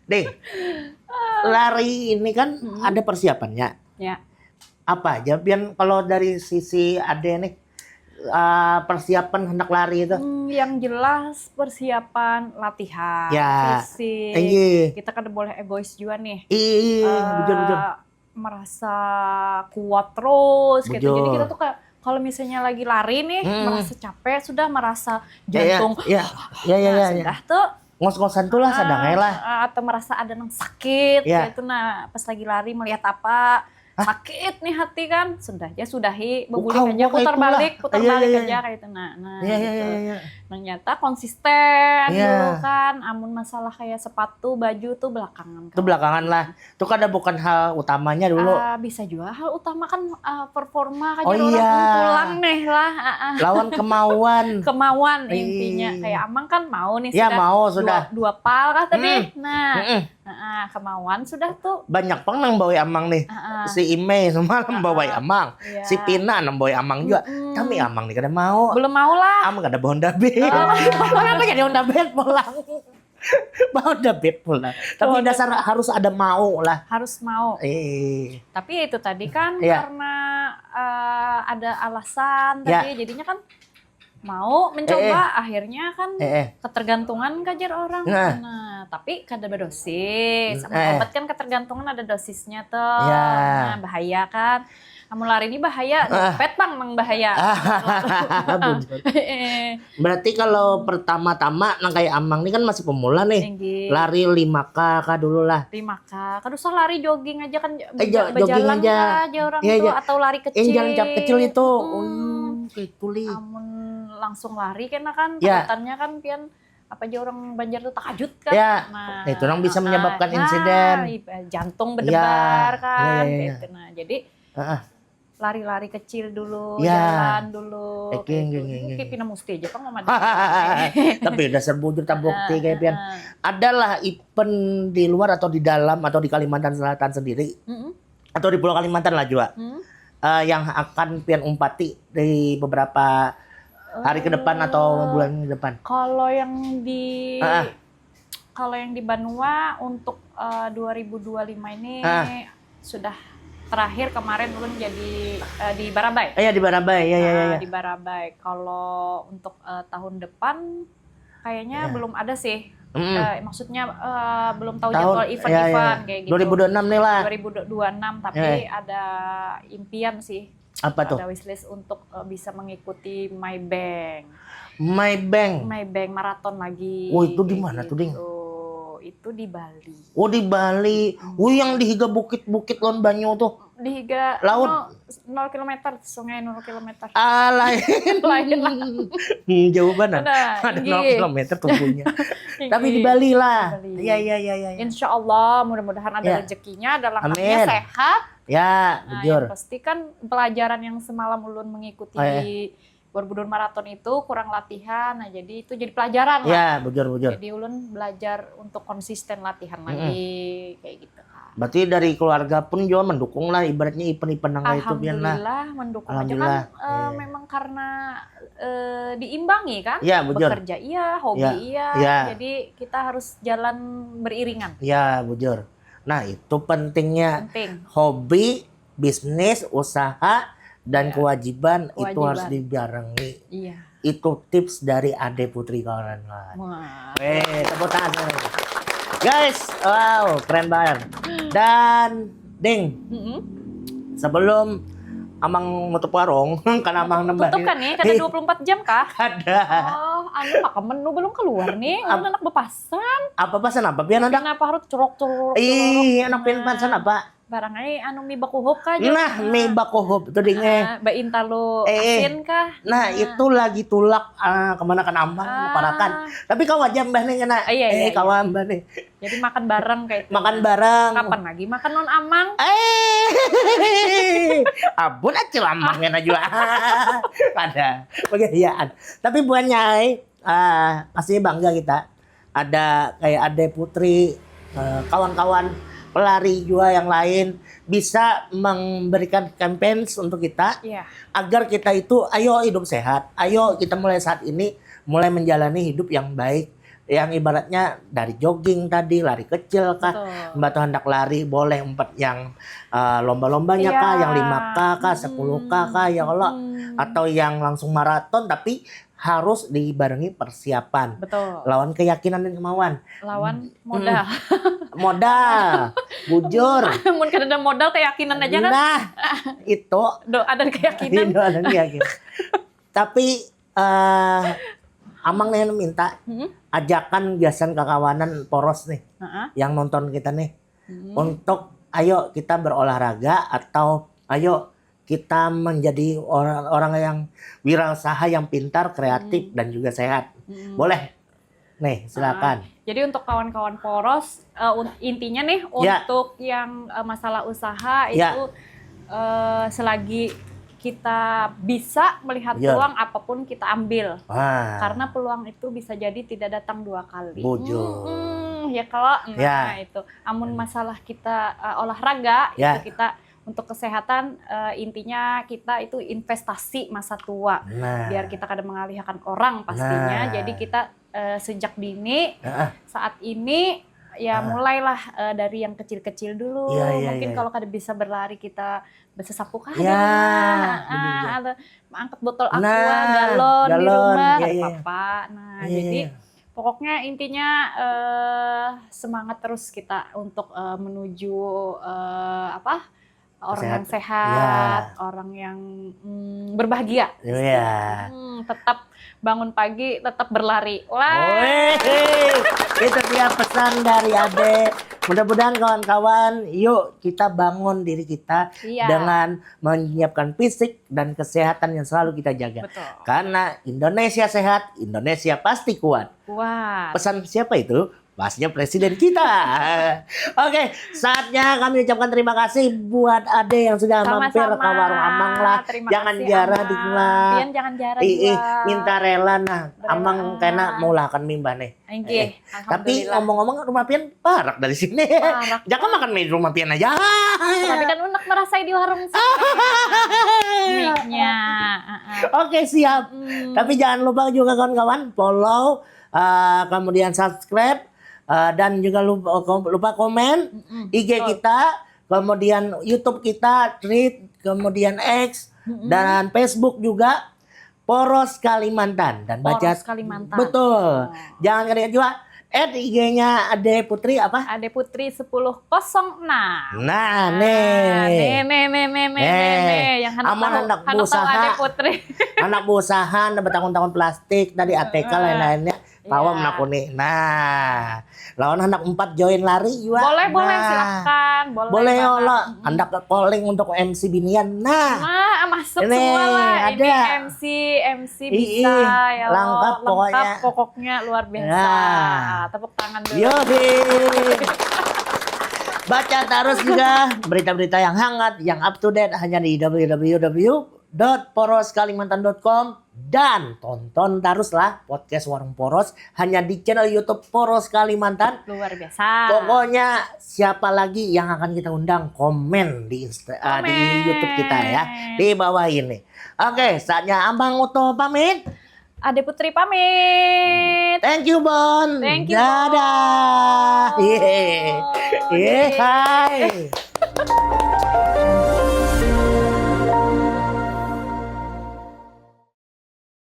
Ding. Lari ini kan ada persiapannya. Ya. Apa aja, Pian, kalau dari sisi Ade nih, eh, persiapan hendak lari itu? Hmm, yang jelas persiapan latihan, Ya. fisik. Iya. Kita kada boleh egois juga nih. Iya, Eh, bujur, bujur. Merasa kuat terus gitu. Jadi Bujur. Kita tuh kayak kalau misalnya lagi lari nih, Hmm. merasa capek, sudah merasa Ya, ya, jantung. ya, ya, ya, Nah, ya. Sudah tuh Ngos-ngosan tuh lah, sadangnya lah. eh, atau merasa ada yang sakit Ya. Kayak itu. Nah, pas lagi lari melihat apa sakit nih hati kan, sudah ya sudahi, Oh, beguling kau aja, kayak putar itulah. Balik, putar Iya, iya, balik iya, aja iya. Kayak itu. Nah, nah Iya, iya, gitu. Iya, iya. Nah, nyata konsisten Iya. Dulu kan, amun masalah kayak sepatu, baju tuh belakangan. Itu belakangan lah. Itu kada bukan hal utamanya dulu. Ah, bisa juga hal utama kan ah, performa kan Oh, orang iya. Pulang nih lah. Ah, ah. Lawan kemauan. Kemauan Ih. Intinya kayak Amang kan mau nih Ya, sudah mau sudah. Dua, dua pal kah tadi? Hmm. Nah, Mm-mm. ah, kemauan sudah tuh. Banyak pang nang bawai Amang nih. Ah, ah. Si Ime semalam bawai Amang. Iya. Si Pina nang bawai Amang juga. Mm-mm. Tapi Amang nih kada mau. Belum mau lah. Amang kada bawa Honda Beat. Oh. Kenapa jadi Honda Beat pulang? Bawa Honda Beat pulang. Tapi Honda. Dasar harus ada mau lah. Harus mau. Eh, Tapi ya itu tadi kan Iya. Karena eh, ada alasan Ya. Tadi jadinya kan mau mencoba, akhirnya kan Eh, eh. Ketergantungan kajar orang. Nah. Nah, tapi kada berdosis. Amun Eh. Obat kan ketergantungan ada dosisnya tuh. Ya. Nah, bahaya kan. Amun lari ini bahaya, Ah. Dompet pang nang bahaya. Ah, bujur. Eh, Berarti kalau pertama-tama nang kayak Amang nih kan masih pemula nih. Inggih. Lari lima K kah dulu lah. Lima K. Kada usah lari jogging aja kan Eh, jo- jogging berjalan aja. Kah aja orang Iya, tuh iya. Atau lari kecil. Eh, jalan cap kecil itu. Hmm. Oh, kayak itu, Li. Amun langsung lari kena kan Ya. Takutannya kan pian apa aja orang Banjar tuh takajut kan. Ya. Nah, Itu orang bisa ah, menyebabkan nah, insiden. Iya, jantung berdebar Ya, kan ya, ya, ya. Gitu. Nah, jadi Heeh. Lari-lari kecil dulu, Ya. Jalan dulu. Oke, Kayak oke, gitu. oke, Ini oke. kayak pina musti aja pang mama. Tapi dasar bujur tabukti kayak pian. Ah, Adalah event di luar atau di dalam atau di Kalimantan Selatan sendiri Mm-mm. atau di Pulau Kalimantan lah juga. Hmm. Eh, yang akan pian umpati di beberapa hari ke depan atau bulan ke depan. Kalau yang di Ah. Kalau yang di Banua untuk eh, dua ribu dua lima ini Ah. Sudah terakhir kemarin ulun jadi eh, di Barabai. Eh, ya, di Barabai, ya, ya, ya, Ah, ya. Di Barabai. Kalau untuk eh, tahun depan kayaknya Ya. Belum ada sih. Mm. Eh, maksudnya eh, belum tahu Tahun, jadwal ya, ya. event-event kayak gitu. Dua ribu dua puluh enam nih lah. Dua ribu dua puluh enam, tapi Ya. Ada impian sih. Apa tuh? Ada wishlist untuk eh, bisa mengikuti Maybank. Maybank. Maybank maraton lagi. Oh, itu di kayak mana tuh, Ding? Itu di Bali. Oh, di Bali. Oh, yang di higa bukit-bukit lawan banyu tuh. Di higa Laut. nol, nol kilometer, sungai nol kilometer. Ah, lain. Lain lah. Hmm, jauh banar. Ada, Ada inggih. nol kilometer tubuhnya. Inggih. Tapi di Bali lah. Bali. Iya, iya, iya, iya. Ya. Insya Allah, mudah-mudahan ada Ya. Rezekinya, ada langkahnya Amin. Sehat. Ya, Nah, bujur. Yang pasti kan pelajaran yang semalam ulun mengikuti Oh, iya. di Borobudur Marathon itu kurang latihan, nah jadi itu jadi pelajaran lah. Ya, bujur, bujur. Jadi ulun belajar untuk konsisten latihan lagi, kayak gitu kan. Berarti dari keluarga pun juga mendukung lah, ibaratnya event-event nang kayak itu pian lah. Alhamdulillah mendukung aja Alhamdulillah, kan eh, iya. Memang karena eh, diimbangi kan. Ya, bujur. Bekerja iya, hobi Ya, iya. ya. Jadi kita harus jalan beriringan. Ya, bujur. Nah, itu pentingnya Penting. Hobi, bisnis, usaha, dan Ya. kewajiban itu Kewajiban. Harus dibarengi. Iya. Itu tips dari Ade Putri, kawan-kawan. Wah. Eh, tepuk tangan. Guys, wow, keren banget. Dan, Ding, Mm-mm. sebelum Amang nutup warung, karena Amang nambah Tutup kan nih, kada Eh, dua puluh empat jam kah? Ada. Oh, anu maka menu belum keluar nih, ulun anak bepasan. Apa pasan apa pian anak? Kenapa harus cerok-cerok? Ih, cerok? anak pian Nah, pasan apa? Barang ai anu mie bakuhup kah aja. Nah, mie bakuhup tuh, Ding, eh. Ah, baintalu Eh, eh. Asin kah? Nah, itu lagi tulak ah, kemana kan Amang Ah. Parakan. Tapi kawa aja mbah nih kena. Ah, iya, eh, iya, kawa mbah nih. Jadi makan bareng kayak itu. Makan bareng. Kapan lagi makan non Amang? Eh, abun acil Amang kena juga. Ada pengayaan. Tapi buannya ai, ah, pastinya bangga kita. Ada kayak Ade Putri, eh, kawan-kawan pelari juga yang lain bisa memberikan campaigns untuk kita Iya. Agar kita itu ayo hidup sehat, ayo kita mulai saat ini mulai menjalani hidup yang baik, Yang ibaratnya dari jogging tadi, lari kecil kah, Betul. Mbak tuh hendak lari boleh empat yang uh, lomba-lombanya kah, Iya. yang lima K kah, sepuluh K kah, ya kalau Hmm. atau yang langsung maraton, tapi harus dibarengi persiapan Betul. lawan keyakinan dan kemauan. Lawan modal. Modal, bujur. Mun kada ada modal, keyakinan aja kan. Nah, itu Doa dan keyakinan. Iya, ada keyakinan. Tapi eh Amang nih minta Hmm? ajakan gasan kakawanan poros nih Heeh. yang nonton kita nih Hmm. untuk ayo kita berolahraga atau ayo kita menjadi orang, orang yang wirausaha yang pintar, kreatif dan juga sehat. Hmm. Boleh. Nih, silakan. Jadi untuk kawan-kawan poros, eh, un- intinya nih Ya. untuk yang eh, masalah usaha Ya. itu eh, selagi kita bisa melihat Ya. peluang, apapun kita ambil. Wah. Karena peluang itu bisa jadi tidak datang dua kali. Bujur. Mm-mm, ya kalau nah Ya. itu. Amun masalah kita eh, olahraga Ya. itu kita untuk kesehatan eh, intinya kita itu investasi masa tua. Nah. Biar kita kada mengalihkan orang pastinya. Nah. Jadi kita eh, sejak dini Heeh. saat ini ya mulailah eh, dari yang kecil-kecil dulu. Iya, iya, Mungkin iya. kalau kada bisa berlari kita bersesapu kah di Ya, rumah. bener, Ah, bener. atau angkat botol aqua Nah, galon, di galon, rumah iya, kada iya. apa-apa. Nah, Iya, jadi iya. pokoknya intinya eh, semangat terus kita untuk eh, menuju eh, apa orang yang Sehat. sehat, Ya. orang yang mm, berbahagia. Iya. Hmm, tetap bangun pagi, tetap berlari. Wah. Weh, itu dia pesan dari Ade. Mudah-mudahan kawan-kawan, yuk kita bangun diri kita Iya. dengan menyiapkan fisik dan kesehatan yang selalu kita jaga. Betul. Karena Indonesia sehat, Indonesia pasti kuat. Kuat. Pesan siapa itu? Pastinya presiden kita. Oke, saatnya kami ucapkan terima kasih buat Ade yang sudah mampir Sama-sama. Ke warung Amang lah. Terima Jangan kasih, jarah Amang. ding lah. Pian jangan jarah Ih, ih, jua. minta rela nah. Rela. Amang kena mulakan mie mbah nih. Inggih, Eh, tapi alhamdulillah. Ngomong-ngomong rumah pian parak dari sini. Parak. Jangan makan mie di rumah pian aja. Tapi kan unek merasai di warung sini. Miknya. Heeh. Oke, siap. Hmm. Tapi jangan lupa juga kawan-kawan follow, uh, kemudian subscribe, uh, dan juga lupa, lupa komen Mm-mm, I G betul. Kita, kemudian YouTube kita, Thread, kemudian X, Mm-mm. dan Facebook juga Poros Kalimantan dan baca Poros Kalimantan. Betul. Oh. Jangan kalian juga add I G-nya Ade Putri apa? Ade Putri sepuluh kosong enam. Nah, Nih, nih. nih, nih, nih, nih, Eh, nih, yang hendak amun tahu, hendak hendak tahu berusaha. Ade Putri. Anak berusaha, hendak bertahun-tahun plastik tadi A T K lain-lainnya. Kawa Iya. menakuni. Nah, lawan hendak empat join lari juga. Boleh, boleh, Nah. silakan. Boleh, Boleh banget. Allah, Mm-mm. hendak calling untuk M C binian. Nah. Nah, masuk Ini semua lah. Ini ada. M C, M C Ih, bisa ih, ya. lengkap Allah. pokoknya. Lengkap pokoknya luar biasa. Nah. Tepuk tangan dulu. Yo sih. Baca terus juga berita-berita yang hangat, yang up to date hanya di w w w dot poros kalimantan dot com dan tonton teruslah podcast Warung Poros hanya di channel YouTube Poros Kalimantan. Luar biasa. Pokoknya siapa lagi yang akan kita undang, komen di Insta, ah, di Komen. YouTube kita ya, di bawah ini. Oke, saatnya Amang Uto pamit. Ade Putri pamit. Thank you, Bon. Thank you, Dadah. Bon. Yeay. Yeay, Yeay. hai.